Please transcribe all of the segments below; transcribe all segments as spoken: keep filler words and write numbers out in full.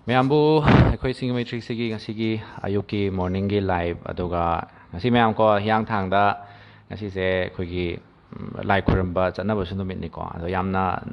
ꯃꯌꯥꯝꯕꯨ ꯑꯩꯈꯣꯏ ꯁꯤꯡꯖꯃꯩ ꯊ꯭ꯔꯤ ꯁꯤꯛꯁꯇꯤꯒꯤ ꯉꯁꯤꯒꯤ ꯑꯌꯨꯛꯀꯤ morningꯒꯤ live, ꯑꯗꯨꯒ ꯉꯁꯤ ꯃꯌꯥꯝ ꯀꯣ ꯍꯤꯌꯥꯡꯊꯥꯡꯗ ꯉꯁꯤꯁꯦ ꯑꯩꯈꯣꯏꯒꯤ, ꯎꯝ, ꯂꯥꯏ ꯈꯨꯔꯨꯝꯕ ꯆꯠꯅꯕꯁꯨ ꯅꯨꯃꯤꯠꯅꯤꯀꯣ꯫ ꯑꯗꯣ ꯌꯥꯝꯅ,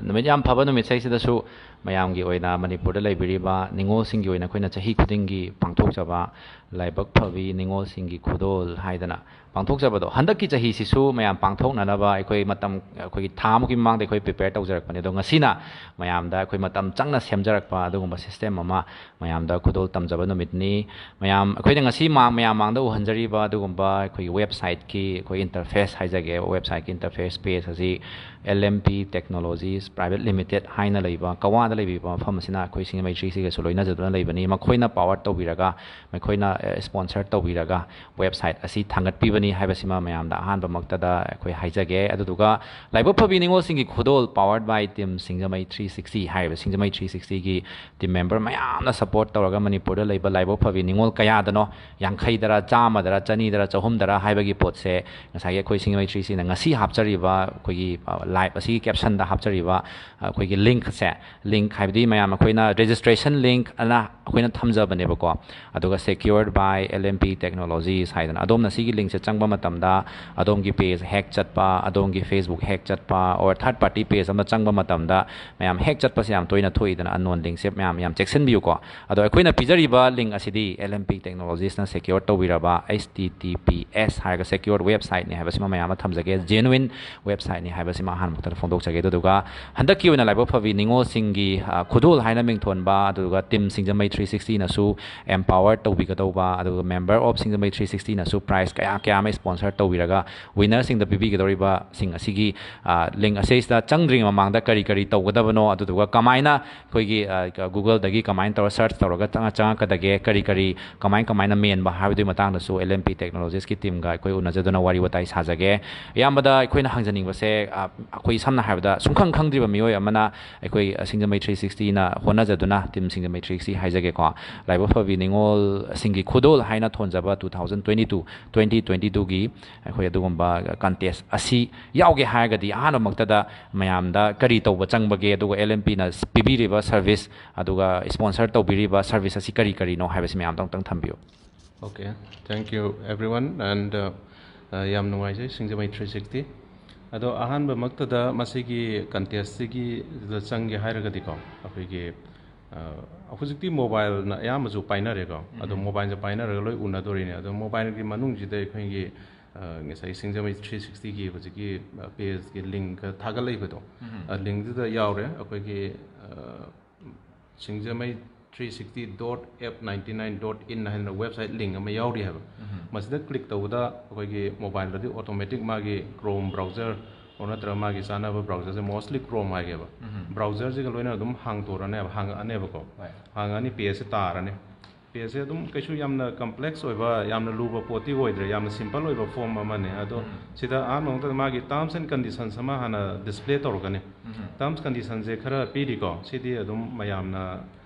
ꯅꯨꯃꯤꯠ ꯌꯥꯝ ꯐꯕ ꯅꯨꯃꯤꯠꯁꯤꯗꯩꯁꯤꯗꯁꯨ ꯃꯌꯥꯝꯒꯤ ꯑꯣꯏꯅ, ꯃꯅꯤꯄꯨꯔꯗ ꯂꯩꯕꯤꯔꯤꯕ ꯅꯤꯉꯣꯜꯁꯤꯡꯒꯤ ꯑꯣꯏꯅ ꯑꯩꯈꯣꯏꯅ ꯆꯍꯤ ꯈꯨꯗꯤꯡꯒꯤ ꯄꯥꯡꯊꯣꯛꯆꯕ ꯂꯥꯏꯕꯛ ꯐꯕꯤ ꯅꯤꯉꯣꯜꯁꯤꯡꯒꯤ ꯈꯨꯗꯣꯜ ꯍꯥꯏꯗꯅ ꯄꯥꯡꯊꯣꯛꯆꯕꯗꯣ, ꯍꯟꯗꯛꯀꯤ ꯆꯍꯤꯁꯤꯁꯨ ꯃꯌꯥꯝ ꯄꯥꯡꯊꯣꯛꯅꯅꯕ ꯑꯩꯈꯣꯏ ꯃꯇꯝ, ꯑꯩꯈꯣꯏꯒꯤ ꯊꯥ ꯑꯃꯨꯛꯀꯤ ꯃꯃꯥꯡꯗ ꯑꯩꯈꯣꯏ prepare ꯇꯧꯖꯔꯛꯄꯅꯦ꯫ ꯑꯗꯣ ꯉꯁꯤꯅ ꯃꯌꯥꯝꯗ ꯑꯩꯈꯣꯏ ꯃꯇꯝ ꯆꯪꯅ ꯁꯦꯝꯖꯔꯛꯄ ꯑꯗꯨꯒꯨꯝꯕ system ꯑꯃ ꯃꯌꯥꯝꯗ ꯈꯨꯗꯣꯜ ꯇꯝꯖꯕ ꯅꯨꯃꯤꯠꯅꯤ꯫ ꯃꯌꯥꯝ, ꯑꯩꯈꯣꯏꯅ ꯉꯁꯤ ꯃꯥ-, ꯃꯌꯥꯝ ꯃꯥꯡꯗ ꯎꯍꯟꯖꯔꯤꯕ ꯑꯗꯨꯒꯨꯝꯕ ꯑꯩꯈꯣꯏꯒꯤ websiteꯀꯤ ꯑꯩꯈꯣꯏ interface ꯍꯥꯏꯖꯒꯦ, websiteꯀꯤ interface page ꯑꯁꯤ L M P Technologies Private Limited ꯍꯥꯏꯅ ꯂꯩꯕ ꯀꯋꯥꯗ ꯂꯩꯕꯤꯕ ꯃꯐꯝ ꯑꯁꯤꯅ ꯑꯩꯈꯣꯏ ꯁꯤꯡꯖꯃꯩ ꯊ꯭ꯔꯤ ꯁꯤꯛꯁꯀꯁꯨ ꯂꯣꯏꯅꯖꯗꯨꯅ ꯂꯩꯕꯅꯤ꯫ ꯃꯈꯣꯏꯅ power ꯇꯧꯕꯤꯔꯒ, ꯃꯈꯣꯏꯅ, ꯑ, sponsor ꯇꯧꯕꯤꯔꯒ website ꯑꯁꯤ ꯊꯥꯡꯒꯠꯄꯤꯕꯅꯤ ꯍꯥꯏꯕꯁꯤꯃ ꯃꯌꯥꯝꯗ ꯑꯍꯥꯟꯕꯃꯛꯇꯗ ꯑꯩꯈꯣꯏ ꯍꯥꯏꯖꯒꯦ꯫ ꯑꯗꯨꯗꯨꯒ ꯂꯥꯏꯕꯛ ꯐꯕꯤ ꯅꯤꯉꯣꯜꯁꯤꯡꯒꯤ ꯈꯨꯗꯣꯜ powered by Team Singjamei three sixty ꯍꯥꯏꯔꯤꯕ ꯁꯤꯡꯖꯃꯩ ꯊ꯭ꯔꯤ ꯁꯤꯛꯁꯇꯤꯒꯤ team member ꯃꯌꯥꯝꯅ support ꯇꯧꯔꯒ ꯃꯅꯤꯄꯨꯔꯗ ꯂꯩꯕ ꯂꯥꯏꯕꯛ ꯐꯕꯤ ꯅꯤꯉꯣꯜ ꯀꯌꯥꯗꯅꯣ, ꯌꯥꯡꯈꯩꯗꯔ, ꯆꯥꯝꯃꯗꯔ, ꯆꯅꯤꯗꯔ, ꯆꯍꯨꯝꯗꯔ ꯍꯥꯏꯕꯒꯤ ꯄꯣꯠꯁꯦ ꯉꯁꯥꯏꯒꯤ ꯑꯩꯈꯣꯏ ꯁꯤꯡꯖꯃꯩ ꯊ꯭ꯔꯤ ꯁꯤꯛꯁꯇꯤꯅ ꯉꯁꯤ ꯍꯥꯞꯆꯔꯤꯕ ꯑꯩꯈꯣꯏꯒꯤ, ꯑ, live ꯑꯁꯤꯒꯤ captionꯗ ꯍꯥꯞꯆꯔꯤꯕ, ꯑ, ꯑꯩꯈꯣꯏꯒꯤ linkꯁꯦ, link ꯍꯥꯏꯕꯗꯤ ꯃꯌꯥꯝ ꯑꯩꯈꯣꯏꯅ registration link ꯑꯅ ꯑꯩꯈꯣꯏꯅ ꯊꯝꯖꯕꯅꯦꯕꯀꯣ꯫ ꯑꯗꯨꯒ secured by L M P Technologies ꯍꯥꯏꯗꯅ, ꯑꯗꯣꯝꯅ ꯁꯤꯒꯤ linkꯁꯦ ꯆꯪꯕ ꯃꯇꯝꯗ ꯑꯗꯣꯝꯒꯤ page hack ꯆꯠꯄ, ꯑꯗꯣꯝꯒꯤ Facebook hack ꯆꯠꯄ, or third party page ꯑꯃ ꯆꯪꯕ ꯃꯇꯝꯗ ꯃꯌꯥꯝ hack ꯆꯠꯄꯁꯦ ꯌꯥꯝ ꯇꯣꯏꯅ ꯊꯣꯛꯏꯗꯅ, unknown linkꯁꯦ ꯃꯌꯥꯝ ꯌꯥꯝ ꯆꯦꯛꯁꯤꯟꯕꯤꯌꯨꯀꯣ꯫ ꯑꯗꯣ ꯑꯩꯈꯣꯏꯅ ꯄꯤꯖꯔꯤꯕ link ꯑꯁꯤꯗꯤ L M P Technologiesꯅ secured ꯇꯧꯕꯤꯔꯕ H T T P S ꯍꯥꯏꯔꯒ secured websiteꯅꯤ ꯍꯥꯏꯕꯁꯤꯃ ꯃꯌꯥꯝ ꯑꯃ ꯊꯝꯖꯒꯦ, genuine websiteꯅꯤ ꯍꯥꯏꯕꯁꯤꯃ ꯑꯍꯥꯟꯕ ꯃꯛꯇꯗ ꯐꯣꯡꯗꯣꯛꯆꯒꯦ꯫ ꯑꯗꯨꯗꯨꯒ ꯍꯟꯗꯛꯀꯤ ꯑꯣꯏꯅ ꯂꯥꯏꯕꯛ ꯐꯕꯤ ꯅꯤꯉꯣꯜꯁꯤꯡꯒꯤ, ꯑ, ꯈꯨꯗꯣꯜ ꯍꯥꯏꯅ ꯃꯤꯡꯊꯣꯟꯕ, ꯑꯗꯨꯒ Team ꯁꯤꯡꯖꯃꯩ ꯊ꯭ꯔꯤ ꯁꯤꯛꯁꯇꯤꯅꯁꯨ empower ꯇꯧꯕꯤꯒꯗꯧꯕ, ꯑꯗꯨꯒ member of ꯁꯤꯡꯖꯃꯩ ꯊ꯭ꯔꯤ ꯁꯤꯛꯁꯇꯤꯅꯁꯨ prize ꯀꯌꯥ ꯀꯌꯥ ꯑꯃ sponsor ꯇꯧꯕꯤꯔꯒ winnerꯁꯤꯡꯗ ꯄꯤꯕꯤꯒꯗꯧꯔꯤꯕꯁꯤꯡ ꯑꯁꯤꯒꯤ, ꯑ, link ꯑꯁꯤꯗꯩꯁꯤꯗ ꯆꯪꯗ꯭ꯔꯤꯉꯩ ꯃꯃꯥꯡꯗ ꯀꯔꯤ ꯀꯔꯤ ꯇꯧꯒꯗꯕꯅꯣ, ꯑꯗꯨꯗꯨꯒ ꯀꯃꯥꯏꯅ ꯑꯩꯈꯣꯏꯒꯤ, ꯑ, Googleꯗꯒꯤ ꯀꯃꯥꯏꯅ ꯇꯧꯔ search ꯇꯧꯔꯒ ꯆꯪꯉ-, ꯆꯪꯉꯛꯀꯗꯒꯦ, ꯀꯔꯤ ꯀꯔꯤ ꯀꯃꯥꯏ ꯀꯃꯥꯏꯅ ꯃꯦꯟꯕ ꯍꯥꯏꯕꯗꯨꯒꯤ ꯃꯇꯥꯡꯗꯁꯨ L M P Technologiesꯀꯤ teamꯒ ꯑꯩꯈꯣꯏ ꯎꯅꯖꯗꯨꯅ ꯋꯥꯔꯤ ꯋꯥꯇꯥꯏ ꯁꯥꯖꯒꯦ꯫ ꯑꯌꯥꯝꯕꯗ ꯑꯩꯈꯣꯏꯅ ꯍꯪꯖꯅꯤꯡꯕꯁꯦ, ꯑ, ꯑꯩꯈꯣꯏ ꯁꯝꯅ ꯍꯥꯏꯔꯕꯗ ꯁꯨꯡꯈꯪ ꯈꯪꯗ꯭ꯔꯤꯕ ꯃꯤꯑꯣꯏ ꯑꯃꯅ ꯑꯩꯈꯣꯏ, ꯑ, ꯁꯤꯡꯖꯃꯩ ꯊ꯭ꯔꯤ ꯁꯤꯛꯁꯇꯤꯅ ꯍꯣꯠꯅꯖꯗꯨꯅ, ꯇꯤꯝ ꯁꯤꯡꯖꯃꯩ ꯊ꯭ꯔꯤ ꯁꯤꯛꯁꯇꯤ ꯍꯥꯏꯖꯒꯦꯀꯣ, ꯂꯥꯏꯕꯛ ꯐꯕꯤ ꯅꯤꯉꯣꯜꯁꯤꯡꯒꯤ ꯈꯨꯗꯣꯜ ꯍꯥꯏꯅ ꯊꯣꯟꯖꯕ two thousand twenty two, twenty twenty ꯇꯨꯒꯤ ꯑꯩꯈꯣꯏ ꯑꯗꯨꯒꯨꯝꯕ ꯀꯟꯇꯦꯁ ꯑꯁꯤ ꯌꯥꯎꯒꯦ ꯍꯥꯏꯔꯒꯗꯤ ꯑꯍꯥꯟꯕꯃꯛꯇꯗ ꯃꯌꯥꯝꯗ ꯀꯔꯤ ꯇꯧꯕ ꯆꯪꯕꯒꯦ, ꯑꯗꯨꯒ ꯑꯦꯜ ꯑꯦꯟ ꯄꯤꯅ ꯄꯤꯕꯤꯔꯤꯕ ꯁꯔꯚꯤꯁ, ꯑꯗꯨꯒ ꯁ꯭ꯄꯣꯟꯁꯔ ꯇꯧꯕꯤꯔꯤꯕ ꯁꯔꯚꯤꯁ ꯑꯁꯤ ꯀꯔꯤ ꯀꯔꯤꯅꯣ ꯍꯥꯏꯕꯁꯤ ꯃꯌꯥꯝꯗ ꯑꯃꯨꯛꯇꯪ ꯊꯝꯕꯤꯌꯨ꯫ Okay, thank you everyone, and uh, uh, ꯌꯥꯝ ꯅꯨꯡꯉꯥꯏꯖꯩ ꯁꯤꯡꯖꯃꯩ ꯊ꯭ꯔꯤ ꯁꯤꯛꯁꯇꯤ꯫ ꯑꯗꯣ ꯑꯍꯥꯟꯕꯃꯛꯇꯗ ꯃꯁꯤꯒꯤ ꯀꯟꯇꯦꯁꯁꯤꯒꯤꯗ ꯆꯪꯒꯦ ꯍꯥꯏꯔꯒꯗꯤꯀꯣ, ꯑꯩꯈꯣꯏꯒꯤ ꯑ, ꯍꯧꯖꯤꯛꯇꯤ ꯃꯣꯕꯥꯏꯜꯅ ꯑꯌꯥꯝꯕꯁꯨ ꯄꯥꯏꯅꯔꯦꯀꯣ꯫ ꯑꯗꯣ ꯃꯣꯕꯥꯏꯜꯁꯦ ꯄꯥꯏꯅꯔꯒ ꯂꯣꯏ ꯎꯅꯗꯣꯔꯤꯅꯦ꯫ ꯑꯗꯣ ꯃꯣꯕꯥꯏꯜꯒꯤ ꯃꯅꯨꯡꯁꯤꯗ ꯑꯩꯈꯣꯏꯒꯤ ꯑ, ꯉꯁꯥꯏ ꯁꯤꯡꯖꯃꯩ ꯊ꯭ꯔꯤ ꯁꯤꯛꯁꯇꯤꯒꯤ ꯍꯧꯖꯤꯛꯀꯤ ꯄꯦꯖꯀꯤ ꯂꯤꯡꯀ ꯊꯥꯒꯠꯂꯛꯏꯕꯗꯣ, ꯂꯤꯡꯗꯨꯗ ꯌꯥꯎꯔꯦ꯫ ꯑꯩꯈꯣꯏꯒꯤ ꯑ, Singjamei three sixty dot F ninety nine dot in ꯍꯥꯏꯅ ꯋꯦꯕꯁꯥꯏꯠ ꯂꯤꯡ ꯑꯃ ꯌꯥꯎꯔꯤ ꯍꯥꯏꯕ꯫ ꯃꯁꯤꯗ ꯀ꯭ꯂꯤꯛ ꯇꯧꯕꯗ ꯑꯩꯈꯣꯏꯒꯤ ꯃꯣꯕꯥꯏꯜꯗꯗꯤ ꯑꯣꯇꯣꯃꯦꯇꯤꯛ ꯃꯥꯒꯤ ꯀ꯭ꯔꯣꯝ ꯕ꯭ꯔꯥꯎꯖꯔ ꯑꯣꯔ ꯅꯠꯇ꯭ꯔꯒ ꯃꯥꯒꯤ ꯆꯥꯅꯕ ꯕ꯭ꯔꯥꯎꯖꯔꯁꯦ, ꯃꯣꯁꯂꯤ ꯀ꯭ꯔꯣꯝ ꯍꯥꯏꯒꯦꯕ, ꯕ꯭ꯔꯥꯎꯖꯔꯁꯤꯒ ꯂꯣꯏꯅ ꯑꯗꯨꯝ ꯍꯥꯡꯇꯣꯔꯅꯦꯕ, ꯍꯥꯡꯉꯛꯑꯅꯦꯕꯀꯣ꯫ ꯍꯥꯡꯉꯛꯑꯅꯤ, ꯄꯦꯖꯁꯦ ꯇꯥꯔꯅꯤ꯫ ꯄꯦꯖꯁꯦ ꯑꯗꯨꯝ ꯀꯩꯁꯨ ꯌꯥꯝꯅ ꯀꯝꯄ꯭ꯂꯦꯛꯁ ꯑꯣꯏꯕ, ꯌꯥꯝꯅ ꯂꯨꯕ ꯄꯣꯠꯇꯤ ꯑꯣꯏꯗ꯭ꯔꯦ, ꯌꯥꯝꯅ ꯁꯤꯝꯄꯜ ꯑꯣꯏꯕ ꯐꯣꯝ ꯑꯃꯅꯦ꯫ ꯑꯗꯣ ꯁꯤꯗ ꯑꯍꯥꯟꯕ ꯃꯛꯇꯗ ꯃꯥꯒꯤ ꯇꯔꯝꯁ ꯑꯦꯟ ꯀꯟꯗꯤꯁꯟꯁ ꯑꯃ ꯍꯥꯟꯅ ꯗꯤꯁꯄ꯭ꯂꯦ ꯇꯧꯔꯛꯀꯅꯤ꯫ ꯇꯔꯝꯁ ꯀꯟꯗꯤꯁꯟꯁꯦ ꯈꯔ ꯄꯤꯔꯤꯀꯣ꯫ ꯁꯤꯗꯤ ꯑꯗꯨꯝ ꯃꯌꯥꯝꯅ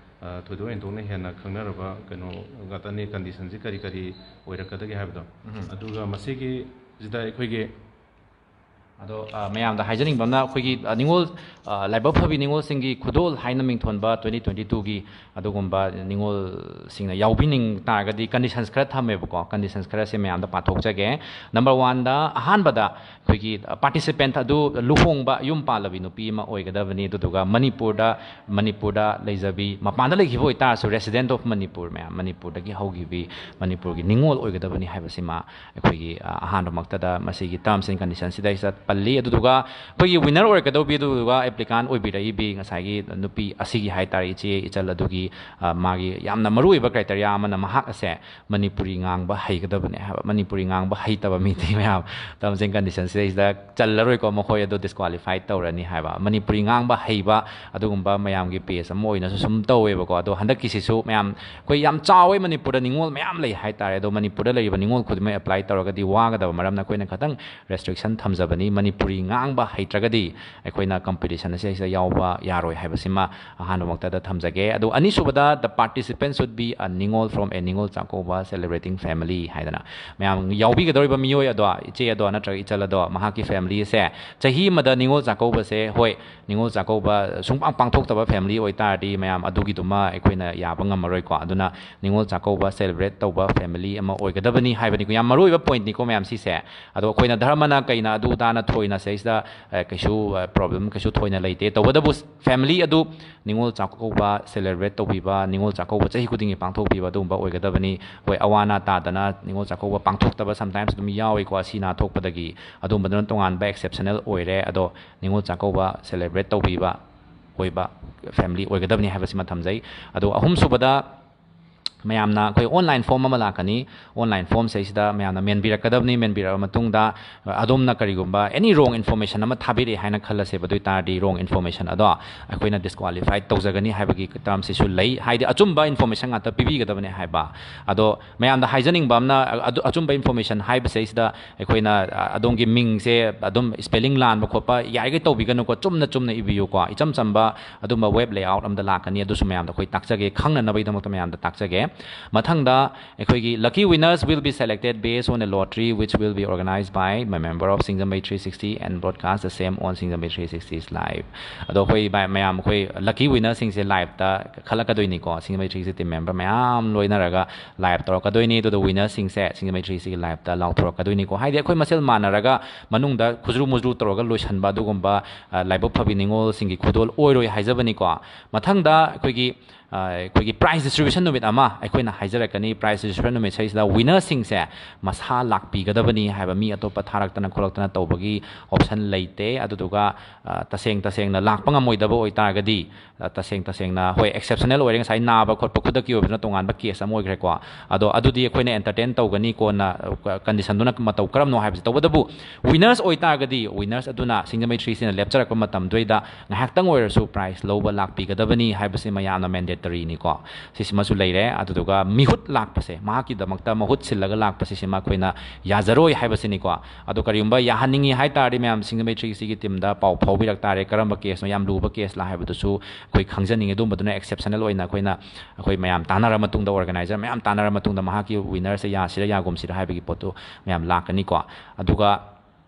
ꯑ, ꯊꯣꯏꯗꯣꯛ ꯍꯦꯟꯗꯣꯛꯅ ꯍꯦꯟꯅ ꯈꯪꯅꯔꯕ ꯀꯩꯅꯣ ꯉꯥꯛꯇꯅꯤ, ꯀꯟꯗꯤꯁꯟꯁꯤ ꯀꯔꯤ ꯀꯔꯤ ꯑꯣꯏꯔꯛꯀꯗꯒꯦ ꯍꯥꯏꯕꯗꯣ꯫ ꯑꯗꯨꯒ ꯃꯁꯤꯒꯤꯁꯤꯗ ꯑꯩꯈꯣꯏꯒꯤ ꯑꯗꯣ ꯑ, ꯃꯌꯥꯝꯗ ꯍꯥꯏꯖꯅꯤꯡꯕ ꯑꯃꯅ, ꯑꯩꯈꯣꯏꯒꯤ ꯑ, ꯅꯤꯉꯣꯜ, ꯑ, ꯂꯥꯏꯕꯛ ꯐꯕꯤ ꯅꯤꯉꯣꯜꯁꯤꯡꯒꯤ ꯈꯨꯗꯣꯜ ꯍꯥꯏꯅ ꯃꯤꯡꯊꯣꯟꯕ ꯇ꯭ꯋꯦꯟꯇꯤ ꯇ꯭ꯋꯦꯟꯇꯤ ꯇꯨꯒꯤ ꯑꯗꯨꯒꯨꯝꯕ ꯅꯤꯉꯣꯜꯁꯤꯡꯅ ꯌꯥꯎꯕꯤꯅꯤꯡ ꯇꯥꯔꯒꯗꯤ ꯀꯟꯗꯤꯁꯟꯁ ꯈꯔ ꯊꯝꯃꯦꯕꯀꯣ꯫ ꯀꯟꯗꯤꯁꯟꯁ ꯈꯔꯁꯦ ꯃꯌꯥꯝꯗ ꯄꯥꯊꯣꯛꯆꯒꯦ꯫ ꯅꯝꯕꯔ ꯋꯥꯟꯗ, ꯑꯍꯥꯟꯕꯗ ꯑꯩꯈꯣꯏꯒꯤ ꯄꯥꯔꯇꯤꯁꯤꯄꯦꯟꯠ ꯑꯗꯨ ꯂꯨꯍꯣꯡꯕ, ꯌꯨꯝ ꯄꯥꯜꯂꯕꯤ ꯅꯨꯄꯤ ꯑꯃ ꯑꯣꯏꯒꯗꯕꯅꯤ꯫ ꯑꯗꯨꯗꯨꯒ ꯃꯅꯤꯄꯨꯔꯗ, ꯃꯅꯤꯄꯨꯔꯗ ꯂꯩꯖꯕꯤ, ꯃꯄꯥꯟꯗ ꯂꯩꯈꯤꯕ ꯑꯣꯏꯇꯥꯔꯁꯨ, ꯔꯦꯁꯤꯗꯦꯟꯠ ꯑꯣꯐ ꯃꯅꯤꯄꯨꯔ, ꯃꯌꯥꯝ ꯃꯅꯤꯄꯨꯔꯗꯒꯤ ꯍꯧꯈꯤꯕꯤ, ꯃꯅꯤꯄꯨꯔꯒꯤ ꯅꯤꯉꯣꯜ ꯑꯣꯏꯒꯗꯕꯅꯤ ꯍꯥꯏꯕꯁꯤꯃ ꯑꯩꯈꯣꯏꯒꯤ, ꯑ, ꯑꯍꯥꯟꯕꯃꯛꯇꯗ ꯃꯁꯤꯒꯤ ꯇꯔꯝꯁ ꯑꯦꯟ ꯀꯟꯗꯤꯁꯟꯁꯤꯗ ꯄꯜꯂꯤ꯫ ꯑꯗꯨꯗꯨꯒ ꯑꯩꯈꯣꯏꯒꯤ ꯋꯤꯟꯅꯔ ꯑꯣꯏꯔꯛꯀꯗꯧꯕꯤ, ꯑꯗꯨꯗꯨꯒ ꯑꯦꯄ꯭ꯂꯤꯀꯥꯟ ꯑꯣꯏꯕꯤꯔꯛꯏꯕꯤ ꯉꯁꯥꯏꯒꯤ ꯅꯨꯄꯤ ꯑꯁꯤꯒꯤ ꯍꯥꯏ ꯇꯥꯔꯦ, ꯏꯆꯦ ꯏꯆꯜ ꯑꯗꯨꯒꯤ, ꯑ, ꯃꯥꯒꯤ ꯌꯥꯝꯅ ꯃꯔꯨꯑꯣꯏꯕ ꯀ꯭ꯔꯥꯏꯇꯦꯔꯤꯌꯥ ꯑꯃꯅ ꯃꯍꯥꯛ ꯑꯁꯦ ꯃꯅꯤꯄꯨꯔꯤ ꯉꯥꯡꯕ ꯍꯩꯒꯗꯕꯅꯦ ꯍꯥꯏꯕ꯫ ꯃꯅꯤꯄꯨꯔꯤ ꯉꯥꯡꯕ ꯍꯩꯇꯕ ꯃꯤꯗꯤ ꯃꯌꯥꯝ ꯇꯔꯝꯁ ꯑꯦꯟ ꯀꯟꯗꯤꯁꯟꯁꯤꯗꯩꯁꯤꯗ ꯆꯜꯂꯔꯣꯏꯀꯣ, ꯃꯈꯣꯏ ꯑꯗꯣ ꯗꯤꯁꯀ꯭ꯋꯥꯂꯤꯐꯥꯏꯠ ꯇꯧꯔꯅꯤ ꯍꯥꯏꯕ꯫ ꯃꯅꯤꯄꯨꯔꯤ ꯉꯥꯡꯕ ꯍꯩꯕ ꯑꯗꯨꯒꯨꯝꯕ ꯃꯌꯥꯝꯒꯤ ꯄꯦꯖ ꯑꯃ ꯑꯣꯏꯅꯁꯨ ꯁꯨꯝ ꯇꯧꯋꯦꯕꯀꯣ꯫ ꯑꯗꯣ ꯍꯟꯗꯛꯀꯤꯁꯤꯁꯨ ꯃꯌꯥꯝ, ꯑꯩꯈꯣꯏ ꯌꯥꯝ ꯆꯥꯎꯋꯦ, ꯃꯅꯤꯄꯨꯔꯗ ꯅꯤꯉꯣꯜ ꯃꯌꯥꯝ ꯂꯩ ꯍꯥꯏꯇꯥꯔꯦ꯫ ꯑꯗꯣ ꯃꯅꯤꯄꯨꯔꯗ ꯂꯩꯔꯤꯕ ꯅꯤꯉꯣꯜ ꯈꯨꯗꯤꯡꯃꯛ ꯑꯦꯄ꯭ꯂꯥꯏ ꯇꯧꯔꯒꯗꯤ ꯋꯥꯒꯗꯕ ꯃꯔꯝꯅ ꯑꯩꯈꯣꯏꯅ ꯈꯤꯇꯪ ꯔꯦꯁꯇ꯭ꯔꯤꯛꯁꯟ ꯊꯝꯖꯕꯅꯤ꯫ ꯃꯅꯤꯄꯨꯔꯤ ꯉꯥꯡꯕ ꯍꯩꯇ꯭ꯔꯒꯗꯤ ꯑꯩꯈꯣꯏꯅ ꯀꯝꯄꯤꯇꯤꯁꯟ ꯑꯁꯤꯗ ꯌꯥꯎꯕ ꯌꯥꯔꯣꯏ ꯍꯥꯏꯕꯁꯤꯃ ꯑꯍꯥꯟꯕꯃꯛꯇꯗ ꯊꯝꯖꯒꯦ꯫ ꯑꯗꯨ ꯑꯅꯤꯁꯨꯕꯗ, the participant should be a ꯅꯤꯉꯣꯜ from a Ningol Chakkouba celebrating family ꯍꯥꯏꯗꯅ꯫ ꯃꯌꯥꯝ ꯌꯥꯎꯕꯤꯒꯗꯧꯔꯤꯕ ꯃꯤꯑꯣꯏ ꯑꯗꯣ, ꯏꯆꯦ ꯑꯗꯣ ꯅꯠꯇ꯭ꯔꯒ ꯏꯆꯜ ꯑꯗꯣ, ꯃꯍꯥꯛꯀꯤ ꯐꯦꯃꯤꯂꯤ ꯑꯁꯦ ꯆꯍꯤ ꯑꯃꯗ ꯅꯤꯉꯣꯜ ꯆꯥꯛꯀꯧꯕꯁꯦ, ꯍꯣꯏ, ꯅꯤꯉꯣꯜ ꯆꯥꯛꯀꯧꯕ ꯁꯨꯡꯄꯥꯡ ꯄꯥꯡꯊꯣꯛꯇꯕ ꯐꯦꯃꯤꯂꯤ ꯑꯣꯏꯇꯥꯔꯗꯤ ꯃꯌꯥꯝ ꯑꯗꯨꯒꯤꯗꯨꯃ ꯑꯩꯈꯣꯏꯅ ꯌꯥꯕ ꯉꯝꯃꯔꯣꯏꯀꯣ꯫ ꯑꯗꯨꯅ ꯅꯤꯉꯣꯜ ꯆꯥꯛꯀꯧꯕ celebrate ꯇꯧꯕ ꯐꯦꯃꯤꯂꯤ ꯑꯃ ꯑꯣꯏꯒꯗꯕꯅꯤ ꯍꯥꯏꯕꯅꯤꯀꯣ꯫ ꯌꯥꯝ ꯃꯔꯨ ꯑꯣꯏꯕ ꯄꯣꯏꯟꯠꯅꯤꯀꯣ ꯃꯌꯥꯝ ꯁꯤꯁꯦ꯫ ꯑꯗꯣ ꯑꯩꯈꯣꯏꯅ ꯙꯔꯃꯅ ꯀꯩꯅ ꯑꯗꯨ ꯗꯥꯅ ꯊꯣꯏꯅ ꯁꯤꯗꯩꯁꯤꯗ, ꯑ, ꯀꯩꯁꯨ, ꯑ, ꯄ꯭ꯔꯣꯕ꯭ꯂꯦꯝ ꯀꯩꯁꯨ ꯊꯣꯏꯅ ꯂꯩꯇꯦ꯫ ꯇꯧꯕꯇꯕꯨ ꯐꯦꯃꯤꯂꯤ ꯑꯗꯨ ꯅꯤꯉꯣꯜ ꯆꯥꯛꯀꯧꯕ celebrate ꯇꯧꯕꯤꯕ, ꯅꯤꯉꯣꯜ ꯆꯥꯛꯀꯧꯕ ꯆꯍꯤ ꯈꯨꯗꯤꯡꯒꯤ ꯄꯥꯡꯊꯣꯛꯄꯤꯕ ꯑꯗꯨꯒꯨꯝꯕ ꯑꯣꯏꯒꯗꯕꯅꯤ꯫ ꯍꯣꯏ, ꯑꯋꯥ ꯑꯅꯥ ꯇꯥꯗꯅ ꯅꯤꯉꯣꯜ ꯆꯥꯛꯀꯧꯕ ꯄꯥꯡꯊꯣꯛꯇꯕ sometimes ꯑꯗꯨꯝ ꯌꯥꯎꯏꯀꯣ, ꯑꯁꯤ ꯅꯥ ꯊꯣꯛꯄꯗꯒꯤ꯫ ꯑꯗꯨꯝꯕꯗꯨꯅ ꯇꯣꯉꯥꯟꯕ exceptional ꯑꯣꯏꯔꯦ꯫ ꯑꯗꯣ ꯅꯤꯉꯣꯜ ꯆꯥꯛꯀꯧꯕ celebrate ꯇꯧꯕꯤꯕ ꯑꯣꯏꯕ ꯐꯦꯃꯤꯂꯤ ꯑꯣꯏꯒꯗꯕꯅꯤ ꯍꯥꯏꯕꯁꯤꯃ ꯊꯝꯖꯩ꯫ ꯑꯗꯣ ꯑꯍꯨꯝꯁꯨꯕꯗ, ꯃꯌꯥꯝꯅ ꯑꯩꯈꯣꯏ online form ꯑꯃ ꯂꯥꯛꯀꯅꯤ꯫ Online form ꯁꯤꯗꯩꯁꯤꯗ ꯃꯌꯥꯝꯅ ꯃꯦꯟꯕꯤꯔꯛꯀꯗꯕꯅꯤ꯫ ꯃꯦꯟꯕꯤꯔꯛꯑꯕ ꯃꯇꯨꯡꯗ, ꯑ, ꯑꯗꯣꯝꯅ ꯀꯔꯤꯒꯨꯝꯕ any wrong information ꯑꯃ ꯊꯥꯕꯤꯔꯛꯑꯦ ꯍꯥꯏꯅ ꯈꯜꯂꯁꯦꯕ, ꯑꯗꯨ ꯑꯣꯏꯇꯥꯔꯗꯤ wrong information ꯑꯗꯣ ꯑꯩꯈꯣꯏꯅ disqualified ꯇꯧꯖꯒꯅꯤ ꯍꯥꯏꯕꯒꯤ term ꯁꯤꯁꯨ ꯂꯩ꯫ ꯍꯥꯏꯗꯤ ꯑꯆꯨꯝꯕ information ꯉꯥꯛꯇ ꯄꯤꯕꯤꯒꯗꯕꯅꯤ ꯍꯥꯏꯕ꯫ ꯑꯗꯣ ꯃꯌꯥꯝꯗ ꯍꯥꯏꯖꯅꯤꯡꯕ ꯑꯃꯅ, ꯑ, ꯑꯗꯨ, ꯑꯆꯨꯝꯕ information ꯍꯥꯏꯕꯁꯤꯗꯩꯁꯤꯗ ꯑꯩꯈꯣꯏꯅ, ꯑ, ꯑꯗꯣꯝꯒꯤ ꯃꯤꯡꯁꯦ ꯑꯗꯨꯝ spelling ꯂꯥꯟꯕ ꯈꯣꯠꯄ ꯌꯥꯔꯤꯈꯩ ꯇꯧꯕꯤꯒꯅꯨꯀꯣ, ꯆꯨꯝꯅ ꯆꯨꯝꯅ ꯏꯕꯤꯌꯨꯀꯣ꯫ ꯏꯆꯝ ꯆꯝꯕ ꯑꯗꯨꯝꯕ web layout ꯑꯃꯗ ꯂꯥꯛꯀꯅꯤ, ꯑꯗꯨꯁꯨ ꯃꯌꯥꯝꯗ ꯑꯩꯈꯣꯏ ꯇꯥꯛꯆꯒꯦ, ꯈꯪꯅꯅꯕꯒꯤꯗꯃꯛꯇ ꯃꯌꯥꯝꯗ ꯇꯥꯛꯆꯒꯦ꯫ ꯃꯊꯪꯗ ꯑꯩꯈꯣꯏꯒꯤ lucky winners will be selected based on a lottery which will be organized by my member of Singjamei three sixty and broadcast the same on Singjamei three sixty's live. ꯑꯗꯣ ꯑꯩꯈꯣꯏ ꯃꯌꯥꯝ, ꯑꯩꯈꯣꯏ lucky winner ꯁꯤꯡꯁꯦ live ꯇ ꯈꯜꯂꯛꯀꯗꯣꯏꯅꯤꯀꯣ꯫ Singjamei three sixty team member ꯃꯌꯥꯝ ꯂꯣꯏꯅꯔꯒ live ꯇꯧꯔꯛꯀꯗꯣꯏꯅꯤ꯫ ꯑꯗꯨꯗ winner ꯁꯤꯡꯁꯦ Singjamei three sixty ꯒꯤ live ꯇ ꯂꯥꯎꯊꯣꯔꯛꯀꯗꯣꯏꯅꯤꯀꯣ꯫ ꯍꯥꯏꯗꯤ ꯑꯩꯈꯣꯏ ꯃꯁꯦꯜ ꯃꯥꯟꯅꯔꯒ ꯃꯅꯨꯡꯗ ꯈꯨꯖ꯭ꯔꯨ ꯃꯨꯖ꯭ꯔꯨ ꯇꯧꯔꯒ ꯂꯣꯏꯁꯟꯕ ꯑꯗꯨꯒꯨꯝꯕ, ꯑ, ꯂꯥꯏꯕꯛ ꯐꯕꯤ ꯅꯤꯉꯣꯜꯁꯤꯡꯒꯤ ꯈꯨꯗꯣꯜ ꯑꯣꯏꯔꯣꯏ ꯍꯥꯏꯖꯕꯅꯤꯀꯣ꯫ ꯃꯊꯪꯗ ꯑꯩꯈꯣꯏꯒꯤ, ꯑ, ꯑꯩꯈꯣꯏꯒꯤ prize distribution ꯅꯨꯃꯤꯠ ꯑꯃ ꯑꯩꯈꯣꯏꯅ ꯍꯥꯏꯖꯔꯛꯀꯅꯤ꯫ Prize distribution ꯅꯨꯃꯤꯠ ꯁꯤꯗꯩꯁꯤꯗ winner ꯁꯤꯡꯁꯦ ꯃꯁꯥ ꯂꯥꯛꯄꯤꯒꯗꯕꯅꯤ ꯍꯥꯏꯕ, ꯃꯤ ꯑꯇꯣꯞꯄ ꯊꯥꯔꯛꯇꯅ ꯈꯣꯠꯂꯛꯇꯅ ꯇꯧꯕꯒꯤ option ꯂꯩꯇꯦ꯫ ꯑꯗꯨꯗꯨꯒ, ꯑ, ꯇꯁꯦꯡ ꯇꯁꯦꯡꯅ ꯂꯥꯛꯄ ꯉꯝꯃꯣꯏꯗꯕ ꯑꯣꯏꯇꯥꯔꯒꯗꯤ, ꯑ, ꯇꯁꯦꯡ ꯇꯁꯦꯡꯅ, ꯍꯣꯏ, exceptional ꯑꯣꯏꯔꯦ, ꯉꯁꯥꯏ ꯅꯥꯕ ꯈꯣꯠꯄ ꯈꯨꯗꯛꯀꯤ ꯑꯣꯏꯕꯗꯨꯅ ꯇꯣꯉꯥꯟꯕ case ꯑꯃ ꯑꯣꯏꯈ꯭ꯔꯦꯀꯣ꯫ ꯑꯗꯣ ꯑꯗꯨꯗꯤ ꯑꯩꯈꯣꯏꯅ entertain ꯇꯧꯒꯅꯤ ꯀꯣꯟꯅ, ꯑ, condition ꯗꯨꯅ ꯃꯇꯧ ꯀꯔꯝꯅꯣ ꯍꯥꯏꯕꯁꯦ꯫ ꯇꯧꯕꯇꯕꯨ winners ꯑꯣꯏꯇꯥꯔꯒꯗꯤ, winners ꯑꯗꯨꯅ Singjamei three sixty ꯅ ꯂꯦꯞꯆꯔꯛꯄ ꯃꯇꯝꯗꯨꯗ ꯉꯥꯏꯍꯥꯛꯇꯪ ꯑꯣꯏꯔꯁꯨ prize ꯂꯧꯕ ꯂꯥꯛꯄꯤꯒꯗꯕꯅꯤ ꯍꯥꯏꯕꯁꯤ ꯃꯌꯥꯝꯅ mandate ꯇꯔꯤꯅꯤꯀꯣ꯫ ꯁꯤꯁꯤꯃꯁꯨ ꯂꯩꯔꯦ꯫ ꯑꯗꯨꯗꯨꯒ ꯃꯤꯍꯨꯠ ꯂꯥꯛꯄꯁꯦ, ꯃꯍꯥꯛꯀꯤꯗꯃꯛꯇ ꯃꯍꯨꯠ ꯁꯤꯜꯂꯒ ꯂꯥꯛꯄꯁꯤꯁꯤꯃ ꯑꯩꯈꯣꯏꯅ ꯌꯥꯖꯔꯣꯏ ꯍꯥꯏꯕꯁꯤꯅꯤꯀꯣ꯫ ꯑꯗꯣ ꯀꯔꯤꯒꯨꯝꯕ ꯌꯥꯍꯟꯅꯤꯡꯉꯤ ꯍꯥꯏ ꯇꯥꯔꯗꯤ, ꯃꯌꯥꯝ ꯁꯤꯡꯖꯃꯩ ꯊ꯭ꯔꯤ ꯁꯤꯛꯁꯇꯤꯒꯤ ꯇꯤꯝꯗ ꯄꯥꯎ ꯐꯥꯎꯕꯤꯔꯛ ꯇꯥꯔꯦ꯫ ꯀꯔꯝꯕ ꯀꯦꯁꯅꯣ, ꯌꯥꯝ ꯂꯨꯕ ꯀꯦꯁꯂꯥ ꯍꯥꯏꯕꯗꯨꯁꯨ ꯑꯩꯈꯣꯏ ꯈꯪꯖꯅꯤꯡꯉꯤ꯫ ꯑꯗꯨꯝꯕꯗꯨꯅ ꯑꯦꯛꯁꯦꯞꯁꯅꯦꯜ ꯑꯣꯏꯅ ꯑꯩꯈꯣꯏꯅ, ꯑꯩꯈꯣꯏ ꯃꯌꯥꯝ ꯇꯥꯟꯅꯔ ꯃꯇꯨꯡꯗ, ꯑꯣꯔꯒꯅꯥꯏꯖꯔ ꯃꯌꯥꯝ ꯇꯥꯟꯅꯔ ꯃꯇꯨꯡꯗ ꯃꯍꯥꯛꯀꯤ ꯋꯤꯅꯔꯁꯦ ꯌꯥꯁꯤꯔ ꯌꯥꯒꯨꯝꯁꯤꯔ ꯍꯥꯏꯕꯒꯤ ꯄꯣꯠꯇꯨ ꯃꯌꯥꯝ ꯂꯥꯛꯀꯅꯤꯀꯣ꯫ ꯑꯗꯨꯒ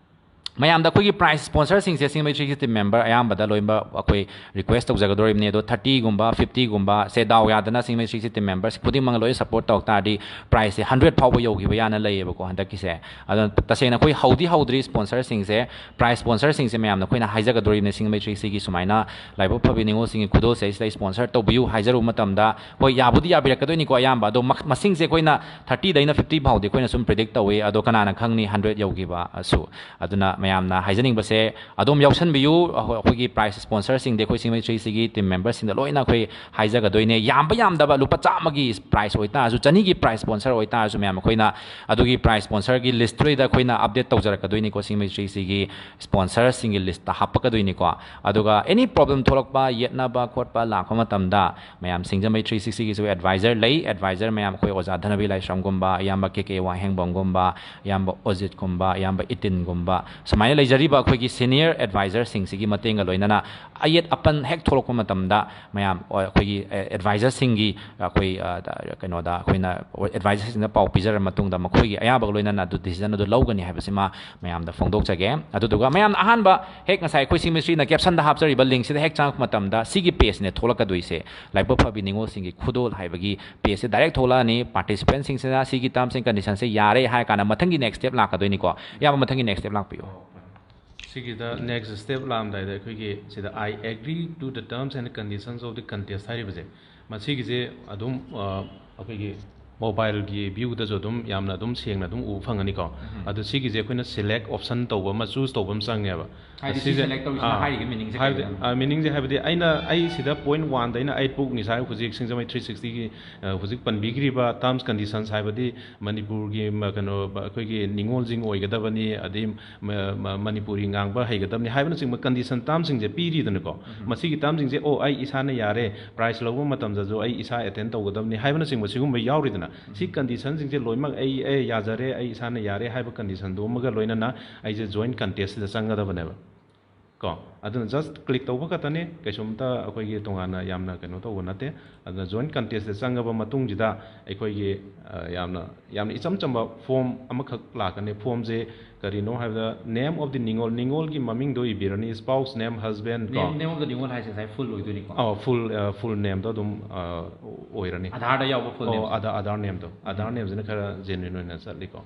ꯃꯌꯥꯝꯗ ꯑꯩꯈꯣꯏꯒꯤ ꯄ꯭ꯔꯥꯏꯖ ꯁ꯭ꯄꯣꯟꯁꯔꯁꯤꯡꯁꯦ ꯁꯤꯡꯖꯃꯩ ꯊ꯭ꯔꯤ ꯁꯤꯛꯁꯇꯤ ꯃꯦꯝꯕꯔ ꯑꯌꯥꯝꯕꯗ ꯂꯣꯏꯅꯃꯛ ꯑꯩꯈꯣꯏ ꯔꯤꯀ꯭ꯋꯦꯁ ꯇꯧꯖꯒꯗꯧꯔꯤꯕꯅꯤ꯫ ꯑꯗꯣ ꯊꯥꯔꯇꯤꯒꯨꯝꯕ, ꯐꯤꯐꯇꯤꯒꯨꯝꯕ ꯁꯦ ꯗꯥꯎ ꯌꯥꯗꯅ ꯁꯤꯡꯖꯃꯩ ꯊ꯭ꯔꯤ ꯁꯤꯛꯁꯇꯤ ꯃꯦꯝꯕꯔꯁ ꯈꯨꯗꯤꯡꯃꯛꯅ ꯂꯣꯏꯅ ꯁꯞꯄꯣꯔꯠ ꯇꯧꯔꯛ ꯇꯥꯔꯗꯤ ꯄ꯭ꯔꯥꯏꯖꯁꯦ ꯍꯟꯗ꯭ꯔꯦꯠ ꯐꯥꯎꯕ ꯌꯧꯈꯤꯕ ꯌꯥꯅ ꯂꯩꯌꯦꯕꯀꯣ ꯍꯟꯗꯛꯀꯤꯁꯦ꯫ ꯑꯗꯣ ꯇꯁꯦꯡꯅ ꯑꯩꯈꯣꯏ ꯍꯧꯗꯤ ꯍꯧꯗ꯭ꯔꯤ ꯁ꯭ꯄꯣꯟꯁꯔꯁꯤꯡꯁꯦ꯫ ꯄ꯭ꯔꯥꯏꯖ ꯁ꯭ꯄꯣꯟꯁꯔꯁꯤꯡꯁꯦ ꯃꯌꯥꯝꯅ ꯑꯩꯈꯣꯏꯅ ꯍꯥꯏꯖꯒꯗꯧꯔꯤꯕꯅꯤ, ꯁꯤꯡꯖꯃꯩ ꯊ꯭ꯔꯤ ꯁꯤꯛꯁꯇꯤꯒꯤ ꯁꯨꯃꯥꯏꯅ ꯂꯥꯏꯕꯛ ꯐꯕꯤ ꯅꯤꯉꯣꯜꯁꯤꯡꯒꯤ ꯈꯨꯗꯣꯜꯁꯦ ꯁꯤꯗ ꯁ꯭ꯄꯣꯟꯁꯔ ꯇꯧꯕꯤꯌꯨ ꯍꯥꯏꯖꯔꯨꯕ ꯃꯇꯝꯗ, ꯍꯣꯏ, ꯌꯥꯕꯨꯗꯤ ꯌꯥꯕꯤꯔꯛꯀꯗꯣꯏꯅꯤꯀꯣ ꯑꯌꯥꯝꯕ꯫ ꯑꯗꯣ ꯃꯛ-, ꯃꯁꯤꯡꯁꯦ ꯑꯩꯈꯣꯏꯅ ꯊꯥꯔꯇꯤꯗꯩꯅ ꯐꯤꯐꯇꯤ ꯐꯥꯎꯗꯤ ꯑꯩꯈꯣꯏꯅ ꯁꯨꯝ ꯄ꯭ꯔꯤꯗꯤꯛ ꯇꯧꯏ꯫ ꯑꯗꯣ ꯀꯅꯥꯅ ꯈꯪꯅꯤ ꯍꯟꯗ꯭ꯔꯦꯠ ꯌꯧꯈꯤꯕꯁꯨ꯫ ꯑꯗꯨꯅ ꯃꯌꯥꯝꯅ ꯍꯥꯏꯖꯅꯤꯡꯕꯁꯦ, ꯑꯗꯨꯝ ꯌꯥꯎꯁꯟꯕꯤꯌꯨ꯫ ꯑꯩꯈꯣꯏ-, ꯑꯩꯈꯣꯏꯒꯤ ꯄ꯭ꯔꯥꯏꯖ ꯁ꯭ꯄꯣꯟꯁꯔꯁꯤꯡꯗꯤ ꯑꯩꯈꯣꯏ ꯁꯤꯡꯖꯃꯩ ꯊ꯭ꯔꯤ ꯁꯤꯛꯁꯇꯤꯒꯤ ꯇꯤꯝ ꯃꯦꯝꯕꯔꯁꯤꯡꯗ ꯂꯣꯏꯅ ꯑꯩꯈꯣꯏ ꯍꯥꯏꯖꯒꯗꯣꯏꯅꯦ꯫ ꯌꯥꯝꯕ ꯌꯥꯝꯗꯕ ꯂꯨꯄꯥ ꯆꯥꯝꯃꯒꯤ ꯄ꯭ꯔꯥꯏꯖ ꯑꯣꯏꯇꯥꯔꯁꯨ, ꯆꯅꯤꯒꯤ ꯄ꯭ꯔꯥꯏꯖ ꯁ꯭ꯄꯣꯟꯁꯔ ꯑꯣꯏꯇꯥꯔꯁꯨ, ꯃꯌꯥꯝ ꯑꯩꯈꯣꯏꯅ ꯑꯗꯨꯒꯤ ꯄ꯭ꯔꯥꯏꯖ ꯁ꯭ꯄꯣꯟꯁꯔꯒꯤ ꯂꯤꯁꯇꯨꯗꯩꯗ ꯑꯩꯈꯣꯏꯅ ꯑꯞꯗꯦꯠ ꯇꯧꯖꯔꯛꯀꯗꯣꯏꯅꯤꯀꯣ ꯁꯤꯡꯖꯃꯩ ꯊ꯭ꯔꯤ ꯁꯤꯛꯁꯇꯤꯒꯤ ꯁ꯭ꯄꯣꯟꯁꯔꯁꯤꯡꯒꯤ ꯂꯤꯁꯇ ꯍꯥꯞꯄꯛꯀꯗꯣꯏꯅꯤꯀꯣ꯫ ꯑꯗꯨꯒ ꯑꯦꯅꯤ ꯄ꯭ꯔꯣꯕ꯭ꯂꯦꯝ ꯊꯣꯛꯂꯛꯄ, ꯌꯦꯠꯅꯕ ꯈꯣꯠꯄ ꯂꯥꯛꯄ ꯃꯇꯝꯗ ꯃꯌꯥꯝ ꯁꯤꯡꯖꯃꯩ ꯊ꯭ꯔꯤ ꯁꯤꯛꯁꯇꯤꯒꯤꯁꯨ ꯑꯦꯗꯚꯥꯏꯖꯔ ꯂꯩ꯫ ꯑꯦꯗꯚꯥꯏꯖꯔ ꯃꯌꯥꯝ ꯑꯩꯈꯣꯏ ꯑꯣꯖꯥ ꯙꯅꯕꯤ ꯂꯥꯏꯁ꯭ꯔꯝꯒꯨꯝꯕ, ꯏꯌꯥꯝꯕ ꯀꯦ ꯀꯦ ꯋꯥꯍꯦꯡꯕꯝꯒꯨꯝꯕ, ꯏꯌꯥꯝꯕ ꯑꯣꯖꯤꯠꯀꯨꯝꯕ, ꯏꯌꯥꯝꯕ ꯏꯇꯤꯟꯒꯨꯝꯕ, ꯁꯨꯃꯥꯏꯅ ꯂꯩꯖꯔꯤꯕ ꯑꯩꯈꯣꯏꯒꯤ ꯁꯤꯅꯤꯌꯔ ꯑꯦꯗꯚꯥꯏꯖꯔꯁꯤꯡꯁꯤꯒꯤ ꯃꯇꯦꯡꯒ ꯂꯣꯏꯅꯅ ꯑꯌꯦꯠ ꯑꯄꯟ ꯍꯦꯛ ꯊꯣꯛꯂꯛꯄ ꯃꯇꯝꯗ ꯃꯌꯥꯝ, ꯑ, ꯑꯩꯈꯣꯏꯒꯤ, ꯑ, ꯑꯦꯗꯚꯥꯏꯖꯔꯁꯤꯡꯒꯤ ꯑꯩꯈꯣꯏ, ꯑ, ꯀꯩꯅꯣꯗ ꯑꯩꯈꯣꯏꯅ ꯑꯦꯗꯚꯥꯏꯖꯔꯁꯤꯡꯗ ꯄꯥꯎ ꯄꯤꯖꯔꯕ ꯃꯇꯨꯡꯗ ꯃꯈꯣꯏꯒꯤ ꯑꯌꯥꯕꯒ ꯂꯣꯏꯅꯅ ꯑꯗꯨ ꯗꯤꯁꯤꯖꯟ ꯑꯗꯨ ꯂꯧꯒꯅꯤ ꯍꯥꯏꯕꯁꯤꯃ ꯃꯌꯥꯝꯗ ꯐꯣꯡꯗꯣꯛꯆꯒꯦ꯫ ꯑꯗꯨꯗꯨꯒ ꯃꯌꯥꯝꯅ ꯑꯍꯥꯟꯕ ꯍꯦꯛ ꯉꯁꯥꯏ ꯑꯩꯈꯣꯏ ꯁꯤꯡꯖꯃꯩ ꯊ꯭ꯔꯤꯅ ꯀꯦꯞꯁꯟꯗ ꯍꯥꯞꯆꯔꯤꯕ ꯂꯤꯡꯁꯤꯗ ꯍꯦꯛ ꯆꯪꯉꯛꯄ ꯃꯇꯝꯗ ꯁꯤꯒꯤ ꯄꯦꯖꯅꯦ ꯊꯣꯛꯂꯛꯀꯗꯣꯏꯁꯦ, ꯂꯥꯏꯕꯛ ꯐꯕꯤ ꯅꯤꯉꯣꯜꯁꯤꯡꯒꯤ ꯈꯨꯗꯣꯜ ꯍꯥꯏꯕꯒꯤ ꯄꯦꯖꯁꯦ ꯗꯥꯏꯔꯦꯛ ꯊꯣꯛꯂꯛꯑꯅꯤ꯫ ꯄꯥꯔꯇꯤꯁꯤꯄꯦꯟꯁꯤꯡꯁꯤꯅ ꯁꯤꯒꯤ ꯇꯔꯝꯁ ꯑꯦꯟ ꯀꯟꯗꯤꯁꯟꯁꯦ ꯌꯥꯔꯦ ꯍꯥꯏꯔ ꯀꯥꯟꯗ ꯃꯊꯪꯒꯤ ꯅꯦꯛꯁ ꯁ꯭ꯇꯦꯞ ꯂꯥꯛꯀꯗꯣꯏꯅꯤꯀꯣ꯫ ꯏꯌꯥꯝꯕ, ꯃꯊꯪꯒꯤ ꯅꯦꯛꯁ ꯁ꯭ꯇꯦꯞ ꯂꯥꯛꯄꯤꯌꯨ꯫ ꯁꯤꯒꯤꯗ ꯅꯦꯛꯁ ꯁ꯭ꯇꯦꯞ ꯂꯥꯛꯑꯝꯗꯥꯏꯗ ꯑꯩꯈꯣꯏꯒꯤ ꯁꯤꯗ "I agree to the terms and conditions of the contest" ꯍꯥꯏꯔꯤꯕꯁꯦ, ꯃꯁꯤꯒꯤꯁꯦ ꯑꯗꯨꯝ, ꯑ, ꯑꯩꯈꯣꯏꯒꯤ ꯃꯣꯕꯥꯏꯜꯒꯤ ꯚ꯭ꯌꯨꯗꯁꯨ ꯑꯗꯨꯝ ꯌꯥꯝꯅ ꯑꯗꯨꯝ ꯁꯦꯡꯅ ꯑꯗꯨꯝ ꯎꯕ ꯐꯪꯒꯅꯤꯀꯣ꯫ ꯑꯗꯣ ꯁꯤꯒꯤꯁꯦ ꯑꯩꯈꯣꯏꯅ select option ꯇꯧꯕ ꯑꯃ, choose ꯇꯧꯕ ꯑꯃ ꯆꯪꯉꯦꯕ꯫ ꯍꯥꯏꯗꯤ ꯁꯤ select ꯇꯧꯔꯤꯁꯤꯅ ꯍꯥꯏꯔꯤꯒꯤ meaningꯁꯦ ꯀꯩꯅꯣ? ꯃꯤꯅꯤꯡꯁꯦ ꯍꯥꯏꯕꯗꯤ ꯑꯩꯅ, ꯑꯩ ꯁꯤꯗ point oneꯗ ꯑꯩꯅ eight ꯐꯥꯎ ꯉꯁꯥꯏ ꯍꯧꯖꯤꯛ ꯁꯤꯡꯖꯃꯩ three sixtyꯒꯤ ꯍꯧꯖꯤꯛ ꯄꯟꯕꯤꯈ꯭ꯔꯤꯕ terms conditions ꯍꯥꯏꯕꯗꯤ ꯃꯅꯤꯄꯨꯔꯒꯤ ꯀꯩꯅꯣ ꯑꯩꯈꯣꯏꯒꯤ ꯅꯤꯉꯣꯜꯁꯤꯡ ꯑꯣꯏꯒꯗꯕꯅꯤ, ꯑꯗꯩ ꯃꯅꯤꯄꯨꯔꯤ ꯉꯥꯡꯕ ꯍꯩꯒꯗꯕꯅꯤ ꯍꯥꯏꯕꯅꯆꯤꯡꯕ condition termꯁꯤꯡꯁꯦ ꯄꯤꯔꯤꯗꯅꯀꯣ꯫ ꯃꯁꯤꯒꯤ termꯁꯤꯡꯁꯦ, ꯑꯣ, ꯑꯩ ꯏꯁꯥꯅ ꯌꯥꯔꯦ, prize ꯂꯧꯕ ꯃꯇꯝꯗꯁꯨ ꯑꯩ ꯏꯁꯥ attend ꯇꯧꯒꯗꯕꯅꯤ ꯍꯥꯏꯕꯅꯆꯤꯡꯕ ꯁꯤꯒꯨꯝꯕ ꯌꯥꯎꯔꯤꯗꯅ꯫ ꯁꯤ conditionꯁꯤꯡꯁꯦ ꯂꯣꯏꯅꯃꯛ ꯑꯩ ꯑꯦ ꯌꯥꯖꯔꯦ, ꯑꯩ ꯏꯁꯥꯅ ꯌꯥꯔꯦ ꯍꯥꯏꯕ conditionꯗꯨ ꯑꯃꯒ ꯂꯣꯏꯅꯅ ꯑꯩꯁꯦ join contestꯁꯤꯗ ꯆꯪꯒꯗꯕꯅꯦꯕ꯫ ꯀꯣ, ꯑꯗꯨꯅ just click ꯇꯧꯕ ꯈꯛꯇꯅꯤ, ꯀꯩꯁꯨꯝꯇ ꯑꯩꯈꯣꯏꯒꯤ ꯇꯣꯉꯥꯟꯅ ꯌꯥꯝꯅ ꯀꯩꯅꯣ ꯇꯧꯕ ꯅꯠꯇꯦ꯫ ꯑꯗꯨꯅ join contestꯇ ꯆꯪꯉꯕ ꯃꯇꯨꯡꯁꯤꯗ ꯑꯩꯈꯣꯏꯒꯤ ꯌꯥꯝꯅ ꯌꯥꯝꯅ ꯏꯆꯝ ꯆꯝꯕ form ꯑꯃꯈꯛ ꯂꯥꯛꯀꯅꯤ꯫ Formꯁꯦ ꯀꯔꯤꯅꯣ ꯍꯥꯏꯕꯗ, name of the ꯅꯤꯉꯣꯜ, ꯅꯤꯉꯣꯜꯒꯤ ꯃꯃꯤꯡꯗꯣ ꯏꯕꯤꯔꯅꯤ, spouse name, husband ꯀꯣ꯫ Name, name of the ꯅꯤꯉꯣꯜ ꯍꯥꯏꯁꯦ ꯉꯁꯥꯏ full ꯑꯣꯏꯗꯣꯏꯅꯤꯀꯣ? ꯑꯧ, full, full nameꯗꯣ ꯑꯗꯨꯝ ꯑꯣꯏꯔꯅꯤ꯫ Aadhaarꯗ ꯌꯥꯎꯕ full name? ꯑꯗꯥ Aadhaar nameꯗꯣ, Aadhaar nameꯁꯤꯅ ꯈꯔ genuine ꯑꯣꯏꯅ ꯆꯠꯂꯤꯀꯣ꯫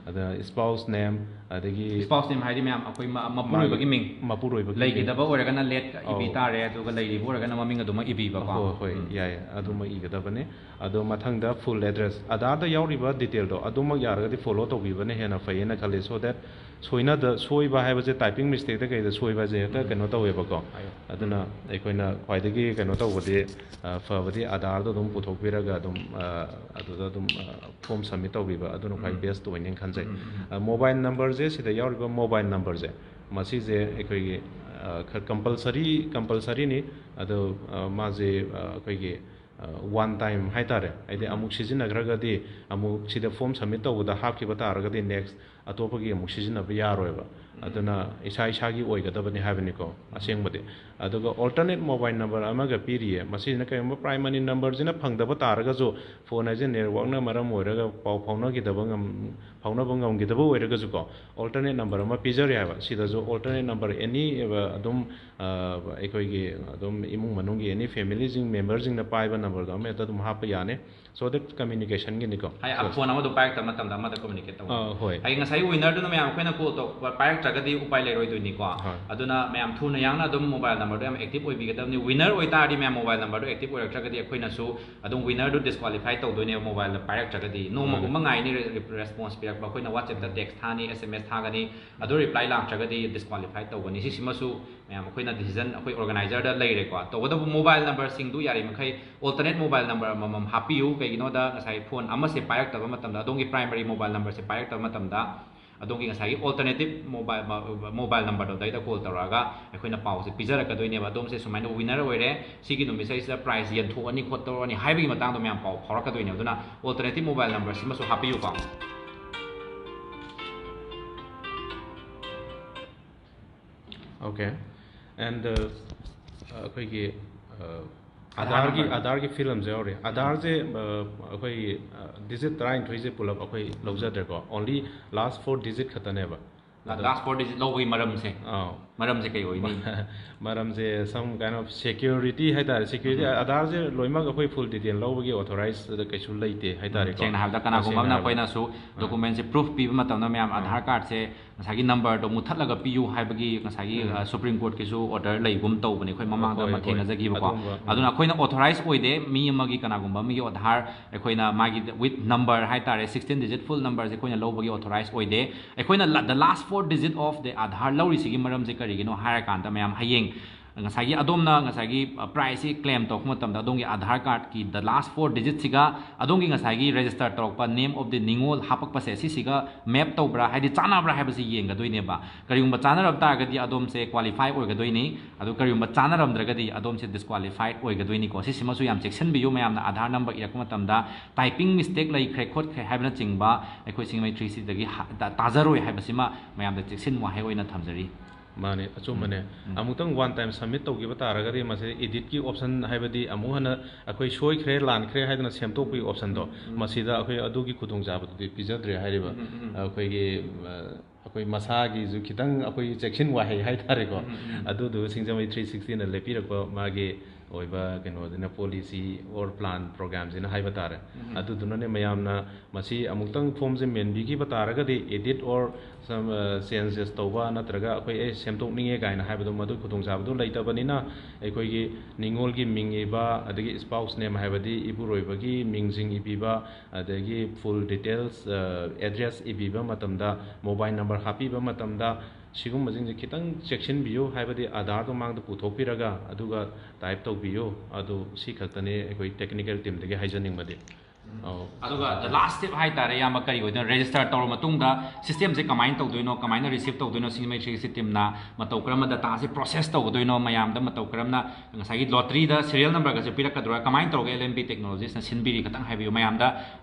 ꯑꯗ spouse name, ꯑꯗꯒꯤ spouse name ꯍꯥꯏꯗꯤ ꯃꯌꯥꯝ ꯑꯩꯈꯣꯏ ꯃꯄꯨꯔꯣꯏꯕꯒꯤ ꯃꯤꯡ꯫ ꯃꯄꯨꯔꯣꯏꯕꯒꯤ ꯂꯩꯈꯤꯗꯕ ꯑꯣꯏꯔꯒꯅ late ꯏꯕꯤ ꯇꯥꯔꯦ, ꯑꯗꯨꯒ ꯂꯩꯔꯤꯕ ꯑꯣꯏꯔꯒꯅ ꯃꯃꯤꯡ ꯑꯗꯨꯃꯛ ꯏꯕꯤꯕꯀꯣ꯫ ꯍꯣꯏ, ꯍꯣꯏ, ꯌꯥꯏ, ꯑꯗꯨꯃ ꯏꯒꯗꯕꯅꯤ꯫ ꯑꯗꯣ ꯃꯊꯪꯗ full address, Aadhaarꯗ ꯌꯥꯎꯔꯤꯕ detailꯗꯣ ꯑꯗꯨꯃꯛ ꯌꯥꯔꯒꯗꯤ follow ꯇꯧꯕꯤꯕꯅ ꯍꯦꯟꯅ ꯐꯩꯌꯦꯅ ꯈꯜꯂꯤ꯫ So that ꯁꯣꯏꯅꯗ, ꯁꯣꯏꯕ ꯍꯥꯏꯕꯁꯦ typing mistakeꯇ ꯀꯩꯗ ꯁꯣꯏꯕ ꯍꯥꯏꯁꯦ ꯍꯦꯛꯇ ꯀꯩꯅꯣ ꯇꯧꯋꯦꯕꯀꯣ꯫ ꯑꯗꯨꯅ ꯑꯩꯈꯣꯏꯅ ꯈ꯭ꯋꯥꯏꯗꯒꯤ ꯀꯩꯅꯣ ꯇꯧꯕꯗꯤ ꯐꯕꯗꯤ Aadhaarꯗꯣ ꯑꯗꯨꯝ ꯄꯨꯊꯣꯛꯄꯤꯔꯒ ꯑꯗꯨꯝ ꯑꯗꯨꯗ ꯑꯗꯨꯝ form submit ꯇꯧꯕꯤꯕ ꯑꯗꯨꯅ ꯈ꯭ꯋꯥꯏ best ꯑꯣꯏꯅꯦꯅ ꯈꯟꯖꯩ꯫ Mobile numberꯁꯦ, ꯁꯤꯗ ꯌꯥꯎꯔꯤꯕ mobile numberꯁꯦ, ꯃꯁꯤꯁꯦ ꯑꯩꯈꯣꯏꯒꯤ compulsory, compulsoryꯅꯤ꯫ ꯑꯗꯣ ꯃꯥꯁꯦ ꯑꯩꯈꯣꯏꯒꯤ one time ꯍꯥꯏꯇꯥꯔꯦ, ꯍꯥꯏꯗꯤ ꯑꯃꯨꯛ ꯁꯤꯖꯤꯟꯅꯈ꯭ꯔꯒꯗꯤ, ꯑꯃꯨꯛ ꯁꯤꯗ form submit ꯇꯧꯕꯗ ꯍꯥꯞꯈꯤꯕ ꯇꯥꯔꯒꯗꯤ next ꯑꯇꯣꯞꯄꯒꯤ ꯑꯃꯨꯛ ꯁꯤꯖꯤꯟꯅꯕ ꯌꯥꯔꯣꯏꯕ꯫ ꯑꯗꯨꯅ ꯏꯁꯥ ꯏꯁꯥꯒꯤ ꯑꯣꯏꯒꯗꯕꯅꯤ ꯍꯥꯏꯕꯅꯤꯀꯣ ꯑꯁꯦꯡꯕꯗꯤ꯫ ꯑꯗꯨꯒ alternate mobile number ꯑꯃꯒ ꯄꯤꯔꯤꯌꯦ꯫ ꯃꯁꯤꯁꯤꯅ ꯀꯔꯤꯒꯨꯝꯕ primary numberꯁꯤꯅ ꯐꯪꯗꯕ ꯇꯥꯔꯒꯁꯨ, phone ꯍꯥꯏꯁꯦ networkꯅ ꯃꯔꯝ ꯑꯣꯏꯔꯒ ꯄꯥꯎ ꯐꯥꯎꯅꯈꯤꯗꯕ ꯉꯝ-, ꯐꯥꯎꯅꯕ ꯉꯝꯈꯤꯗꯕ ꯑꯣꯏꯔꯒꯁꯨꯀꯣ, alternate number ꯑꯃ ꯄꯤꯖꯔꯤ ꯍꯥꯏꯕ꯫ ꯁꯤꯗꯁꯨ alternate number any ꯑꯗꯨꯝ ꯑꯩꯈꯣꯏꯒꯤ ꯑꯗꯨꯝ ꯏꯃꯨꯡ ꯃꯅꯨꯡꯒꯤ any familyꯁꯤꯡ memberꯁꯤꯡꯅ ꯄꯥꯏꯕ numberꯗꯣ ꯑꯃ ꯍꯦꯛꯇ ꯑꯗꯨꯝ ꯍꯥꯞꯄ ꯌꯥꯅꯤ꯫ So that communicationꯒꯤꯅꯤꯀꯣ꯫ ꯍꯥꯏ, phone ꯑꯃꯗꯣ ꯄꯥꯏꯔꯛꯇꯕ ꯃꯇꯝꯗ ꯑꯃꯗ communicate ꯇꯧꯕ꯫ ꯑꯥ, ꯍꯣꯏ꯫ ꯍꯥꯏꯗꯤ ꯉꯁꯥꯏ ꯉꯁꯥꯏ winner ꯗꯨꯅ ꯃꯌꯥꯝ ꯑꯩꯈꯣꯏꯅ call ꯇꯧ ꯄꯥꯏꯔꯛꯇ꯭ꯔꯒꯗꯤ ꯎꯄꯥꯏ ꯂꯩꯔꯣꯏꯗꯣꯏꯅꯤꯀꯣ꯫ ꯍꯣꯏ꯫ ꯑꯗꯨꯅ ꯃꯌꯥꯝ ꯊꯨꯅ ꯌꯥꯡꯅ ꯑꯗꯨꯝ mobile number ꯗꯣ ꯌꯥꯝ active ꯑꯣꯏꯕꯤꯒꯗꯕꯅꯤ꯫ Winner ꯑꯣꯏꯇꯥꯔꯗꯤ ꯃꯌꯥꯝ mobile number ꯗꯣ active ꯑꯣꯏꯔꯛꯇ꯭ꯔꯒꯗꯤ ꯑꯩꯈꯣꯏꯅꯁꯨ ꯑꯗꯨꯝ winner ꯗꯣ disqualify ꯇꯧꯗꯣꯏꯅꯦꯕ, mobile ꯗ ꯄꯥꯏꯔꯛꯇ꯭ꯔꯒꯗꯤ꯫ ꯅꯣꯡꯃꯒꯨꯝꯕ ꯉꯥꯏꯅꯤ re- response ꯄꯤꯔꯛꯄ꯫ ꯑꯩꯈꯣꯏꯅ WhatsApp ꯇ text ꯊꯥꯅꯤ, S M S ꯊꯥꯒꯅꯤ, ꯑꯗꯨ reply ꯂꯥꯛꯇ꯭ꯔꯒꯗꯤ disqualify ꯇꯧꯒꯅꯤ꯫ ꯁꯤꯁꯤꯃꯁꯨ ꯃꯌꯥꯝ ꯑꯩꯈꯣꯏꯅ decision ꯑꯩꯈꯣꯏ organizer ꯗ ꯂꯩꯔꯦꯀꯣ꯫ ꯇꯧꯕꯇꯕꯨ mobile number ꯁꯤꯡꯗꯨ ꯌꯥꯔꯤꯃꯈꯩ alternate mobile number ꯑꯃꯃꯝ ꯍꯥꯞꯄꯤꯌꯨ꯫ ꯀꯩꯒꯤꯅꯣꯗ ꯉꯁꯥꯏ phone ꯑꯃꯁꯦ ꯄꯥꯏꯔꯛꯇꯕ ꯃꯇꯝꯗ, ꯑꯗꯣꯝꯒꯤ primary mobile number ꯁꯦ ꯄꯥꯏꯔꯛꯇꯕ ꯃꯇꯝꯗ, ꯑꯗꯣꯝꯒꯤ ꯉꯁꯥꯏꯒꯤ alternative mobile, mobile number ꯗꯣ ꯑꯗꯩꯗ call ꯇꯧꯔꯛꯑꯒ ꯑꯩꯈꯣꯏꯅ ꯄꯥꯎꯁꯦ ꯄꯤꯖꯔꯛꯀꯗꯣꯏꯅꯦꯕ꯫ ꯑꯗꯣꯝꯁꯦ ꯁꯨꯃꯥꯏꯅ winner ꯑꯣꯏꯔꯦ, ꯁꯤꯒꯤ ꯅꯨꯃꯤꯠꯁꯤꯗꯩꯁꯤꯗ prize ꯌꯦꯟꯊꯣꯛꯑꯅꯤ ꯈꯣꯠꯇꯣꯛꯑꯅꯤ ꯍꯥꯏꯕꯒꯤ ꯃꯇꯥꯡꯗꯣ ꯃꯌꯥꯝ ꯄꯥꯎ ꯐꯥꯎꯔꯛꯀꯗꯣꯏꯅꯦ꯫ ꯑꯗꯨꯅ alternative mobile number ꯁꯤꯃꯁꯨ ꯍꯥꯞꯄꯤꯌꯨꯀꯣ꯫ Okay. And uh, ꯑꯩꯈꯣꯏꯒꯤ ꯑ, Aadhaar ꯑꯥꯙꯥꯔꯒꯤ number. ꯑꯥꯙꯥꯔꯒꯤ field ꯑꯃꯁꯨ ꯌꯥꯎꯔꯤ꯫ ꯑꯥꯙꯥꯔꯁꯦ ꯑ, ꯑꯩꯈꯣꯏꯒꯤ digit ꯇꯔꯥꯅꯤꯊꯣꯏꯁꯦ ꯄꯨꯂꯞ ꯑꯩꯈꯣꯏ ꯂꯧꯖꯗ꯭ꯔꯦꯀꯣ, only last four digit ꯈꯛꯇꯅꯦꯕ꯫ ꯑꯗꯣ Last four digit ꯂꯧꯕꯒꯤ ꯃꯔꯝꯁꯦ, ꯑꯥ ꯃꯔꯝꯁꯦ ꯀꯩ ꯑꯣꯏꯅꯤ? ꯃꯔꯝꯁꯦ some kind of security ꯍꯥꯏꯇꯥꯔꯦ꯫ Security, ꯑꯥꯙꯥꯔꯁꯦ ꯂꯣꯏꯅꯃꯛ ꯑꯩꯈꯣꯏ full detail ꯂꯧꯕꯒꯤ authorize ꯀꯩꯁꯨ ꯂꯩꯇꯦ ꯍꯥꯏꯇꯥꯔꯦꯀꯣ꯫ ꯁꯦꯡꯅ ꯍꯥꯏꯔꯕꯗ ꯀꯅꯥꯒꯨꯝꯕ ꯁꯦꯡꯅ ꯑꯃꯅ ꯍꯥꯏꯔꯕꯗ꯫ ꯑꯩꯈꯣꯏꯅꯁꯨ document ꯁꯦ proof ꯄꯤꯕ ꯃꯇꯝꯗ ꯃꯌꯥꯝ ꯑꯥꯙꯥꯔ card ꯁꯦ ꯉꯁꯥꯏꯒꯤ number ꯗꯣ ꯃꯨꯠꯊꯠꯂꯒ ꯄꯤꯌꯨ ꯍꯥꯏꯕꯒꯤ ꯉꯁꯥꯏꯒꯤ Supreme Court ꯀꯤꯁꯨ order ꯂꯩꯒꯨꯝ ꯇꯧꯕꯅꯦ, ꯑꯩꯈꯣꯏ ꯃꯃꯥꯡꯗ ꯍꯣꯏ, ꯑꯃ ꯍꯣꯏ꯫ ꯊꯦꯡꯅꯖꯈꯤꯕꯀꯣ꯫ ꯑꯗꯨꯒꯨꯝꯕ, ꯎꯝ꯫ ꯑꯗꯨꯅ ꯑꯩꯈꯣꯏꯅ authorize ꯑꯣꯏꯗꯦ ꯃꯤ ꯑꯃꯒꯤ, ꯀꯅꯥꯒꯨꯝꯕ ꯑꯃꯒꯤ ꯑꯥꯙꯥꯔ ꯑꯩꯈꯣꯏꯅ ꯃꯥꯒꯤ with number ꯍꯥꯏꯇꯥꯔꯦ, sixteen digit full number ꯁꯦ ꯑꯩꯈꯣꯏꯅ ꯂꯧꯕꯒꯤ authorize ꯑꯣꯏꯗꯦ꯫ ꯑꯩꯈꯣꯏꯅ the last four digit of the Aadhaar ꯂꯧꯔꯤꯁꯤꯒꯤ ꯃꯔꯝꯁꯦ ꯀꯔꯤꯒꯤꯅꯣ ꯍꯥꯏꯔꯀꯥꯟꯗ, ꯃꯌꯥꯝ ꯍꯌꯦꯡ ꯉꯁꯥꯏꯒꯤ ꯑꯗꯣꯝꯅ ꯉꯁꯥꯏꯒꯤ prize ꯁꯤ claim ꯇꯧꯔꯛꯄ ꯃꯇꯝꯗ ꯑꯗꯣꯝꯒꯤ ꯑꯥꯙꯥꯔ card ꯀꯤ the last four digit ꯁꯤꯒ ꯑꯗꯣꯝꯒꯤ ꯉꯁꯥꯏꯒꯤ register ꯇꯧꯔꯛꯄ name of the ꯅꯤꯉꯣꯜ ꯍꯥꯄꯛꯄꯁꯦ ꯁꯤꯁꯤꯒ map ꯇꯧꯕ꯭ꯔꯥ, ꯍꯥꯏꯗꯤ ꯆꯥꯟꯅꯕ꯭ꯔꯥ ꯍꯥꯏꯕꯁꯤ ꯌꯦꯡꯒꯗꯣꯏꯅꯦꯕ꯫ ꯀꯔꯤꯒꯨꯝꯕ ꯆꯥꯟꯅꯔꯕ ꯇꯥꯔꯒꯗꯤ ꯑꯗꯣꯝꯁꯦ qualify ꯑꯣꯏꯒꯗꯣꯏꯅꯤ꯫ ꯑꯗꯨ ꯀꯔꯤꯒꯨꯝꯕ ꯆꯥꯟꯅꯔꯝꯗ꯭ꯔꯒꯗꯤ ꯑꯗꯣꯝꯁꯦ disqualified ꯑꯣꯏꯒꯗꯣꯏꯅꯤꯀꯣ꯫ ꯁꯤꯁꯤꯃꯁꯨ ꯌꯥꯝ ꯆꯦꯛꯁꯤꯟꯕꯤꯌꯨ꯫ ꯃꯌꯥꯝꯅ ꯑꯥꯙꯥꯔ number ꯏꯔꯛꯄ ꯃꯇꯝꯗ typing mistake ꯂꯩꯈ꯭ꯔꯦ ꯈꯣꯠꯈ꯭ꯔꯦ ꯍꯥꯏꯕꯅꯆꯤꯡꯕ ꯑꯩꯈꯣꯏ ꯁꯤꯡꯖꯃꯩ three sixty ꯗꯒꯤ ꯍ- ꯇꯥ- ꯇꯥꯖꯔꯣꯏ ꯍꯥꯏꯕꯁꯤꯃ ꯃꯌꯥꯝꯗ ꯆꯦꯛꯁꯤꯟ ꯋꯥꯍꯩ ꯑꯣꯏꯅ ꯊꯝꯖꯔꯤ꯫ ꯃꯥꯅꯦ, ꯑꯆꯨꯝꯕꯅꯦ꯫ ꯑꯃꯨꯛꯇꯪ one time submit ꯇꯧꯈꯤꯕ ꯇꯥꯔꯒꯗꯤ ꯃꯁꯤ edit ꯀꯤ option, ꯍꯥꯏꯕꯗꯤ ꯑꯃꯨꯛ ꯍꯟꯅ ꯑꯩꯈꯣꯏ ꯁꯣꯏꯈ꯭ꯔꯦ, ꯂꯥꯟꯈ꯭ꯔꯦ ꯍꯥꯏꯗꯅ ꯁꯦꯝꯗꯣꯛꯄꯒꯤ option ꯗꯣ, ꯃꯁꯤꯗ ꯑꯩꯈꯣꯏ ꯑꯗꯨꯒꯤ ꯈꯨꯗꯣꯡꯆꯥꯕꯗꯨꯗꯤ ꯄꯤꯖꯗ꯭ꯔꯦ ꯍꯥꯏꯔꯤꯕ꯫ ꯑꯩꯈꯣꯏꯒꯤ ꯑ, ꯑꯩꯈꯣꯏ ꯃꯁꯥꯒꯤꯁꯨ ꯈꯤꯇꯪ ꯑꯩꯈꯣꯏꯒꯤ ꯆꯦꯛꯁꯤꯟ ꯋꯥꯍꯩ ꯍꯥꯏꯇꯥꯔꯦꯀꯣ꯫ ꯑꯗꯨꯗꯨ ꯁꯤꯡꯖꯃꯩ three sixty ꯅ ꯂꯦꯞꯄꯤꯔꯛꯄ ꯃꯥꯒꯤ ꯑꯣꯏꯕ ꯀꯩꯅꯣꯗꯨꯅ policy or plan programꯁꯤꯅ ꯍꯥꯏꯕ ꯇꯥꯔꯦ꯫ ꯑꯗꯨꯗꯨꯅꯅꯦ ꯃꯌꯥꯝꯅ ꯃꯁꯤ ꯑꯃꯨꯛꯇꯪ formꯁꯦ ꯃꯦꯟꯕꯤꯈꯤꯕ ꯇꯥꯔꯒꯗꯤ edit or changes ꯇꯧꯕ ꯅꯠꯇ꯭ꯔꯒ ꯑꯩꯈꯣꯏ ꯑꯦ ꯁꯦꯝꯗꯣꯛꯅꯤꯡꯉꯦ ꯀꯥꯏꯅ ꯍꯥꯏꯕꯗꯣ ꯃꯗꯨ ꯈꯨꯗꯣꯡꯆꯥꯕꯗꯨ ꯂꯩꯇꯕꯅꯤꯅ ꯑꯩꯈꯣꯏꯒꯤ ꯅꯤꯉꯣꯜꯒꯤ ꯃꯤꯡ ꯏꯕ ꯑꯗꯒꯤ spouse name ꯍꯥꯏꯕꯗꯤ ꯏꯄꯨꯔꯣꯏꯕꯒꯤ ꯃꯤꯡꯁꯤꯡ ꯏꯕꯤꯕ ꯑꯗꯒꯤ full details address ꯏꯕꯤꯕ ꯃꯇꯝꯗ mobile number ꯍꯥꯞꯄꯤꯕ ꯃꯇꯝꯗ ꯁꯤꯒꯨꯝꯕꯁꯤꯡꯁꯦ ꯈꯤꯇꯪ ꯆꯦꯛꯁꯤꯟꯕꯤꯌꯨ꯫ ꯍꯥꯏꯕꯗꯤ Aadhaarꯗꯣ ꯃꯥꯡꯗ ꯄꯨꯊꯣꯛꯄꯤꯔꯒ ꯑꯗꯨꯒ type ꯇꯧꯕꯤꯌꯨ꯫ ꯑꯗꯨ ꯁꯤ ꯈꯛꯇꯅꯤ ꯑꯩꯈꯣꯏ technical teamꯗꯒꯤ ꯍꯥꯏꯖꯅꯤꯡꯕꯗꯤ꯫ ꯑꯧ꯫ ꯑꯗꯨꯒ the last step ꯍꯥꯏꯇꯥꯔꯦ, ꯏꯌꯥꯝꯕ, ꯀꯔꯤ ꯑꯣꯏꯗꯣꯏꯅꯣ? Register ꯇꯧꯔ ꯃꯇꯨꯡꯗ systemꯁꯦ ꯀꯃꯥꯏꯅ ꯇꯧꯗꯣꯏꯅꯣ, ꯀꯃꯥꯏꯅ receive ꯇꯧꯗꯣꯏꯅꯣ? Singzem H three C teamꯅ ꯃꯇꯧ ꯀꯔꯝꯕ dataꯁꯦ process ꯇꯧꯒꯗꯣꯏꯅꯣ? ꯃꯌꯥꯝꯗ ꯃꯇꯧ ꯀꯔꯝꯅ ꯉꯁꯥꯏꯒꯤ lotteryꯗ serial numberꯒꯁꯦ ꯄꯤꯔꯛꯀꯗ꯭ꯔꯥ? ꯀꯃꯥꯏꯅ ꯇꯧꯔꯒ L M P Technologiesꯅ ꯁꯤꯟꯕꯤꯔꯤ? ꯈꯤꯇꯪ ꯍꯥꯏꯕꯤꯌꯨ꯫ ꯃꯌꯥꯝꯗ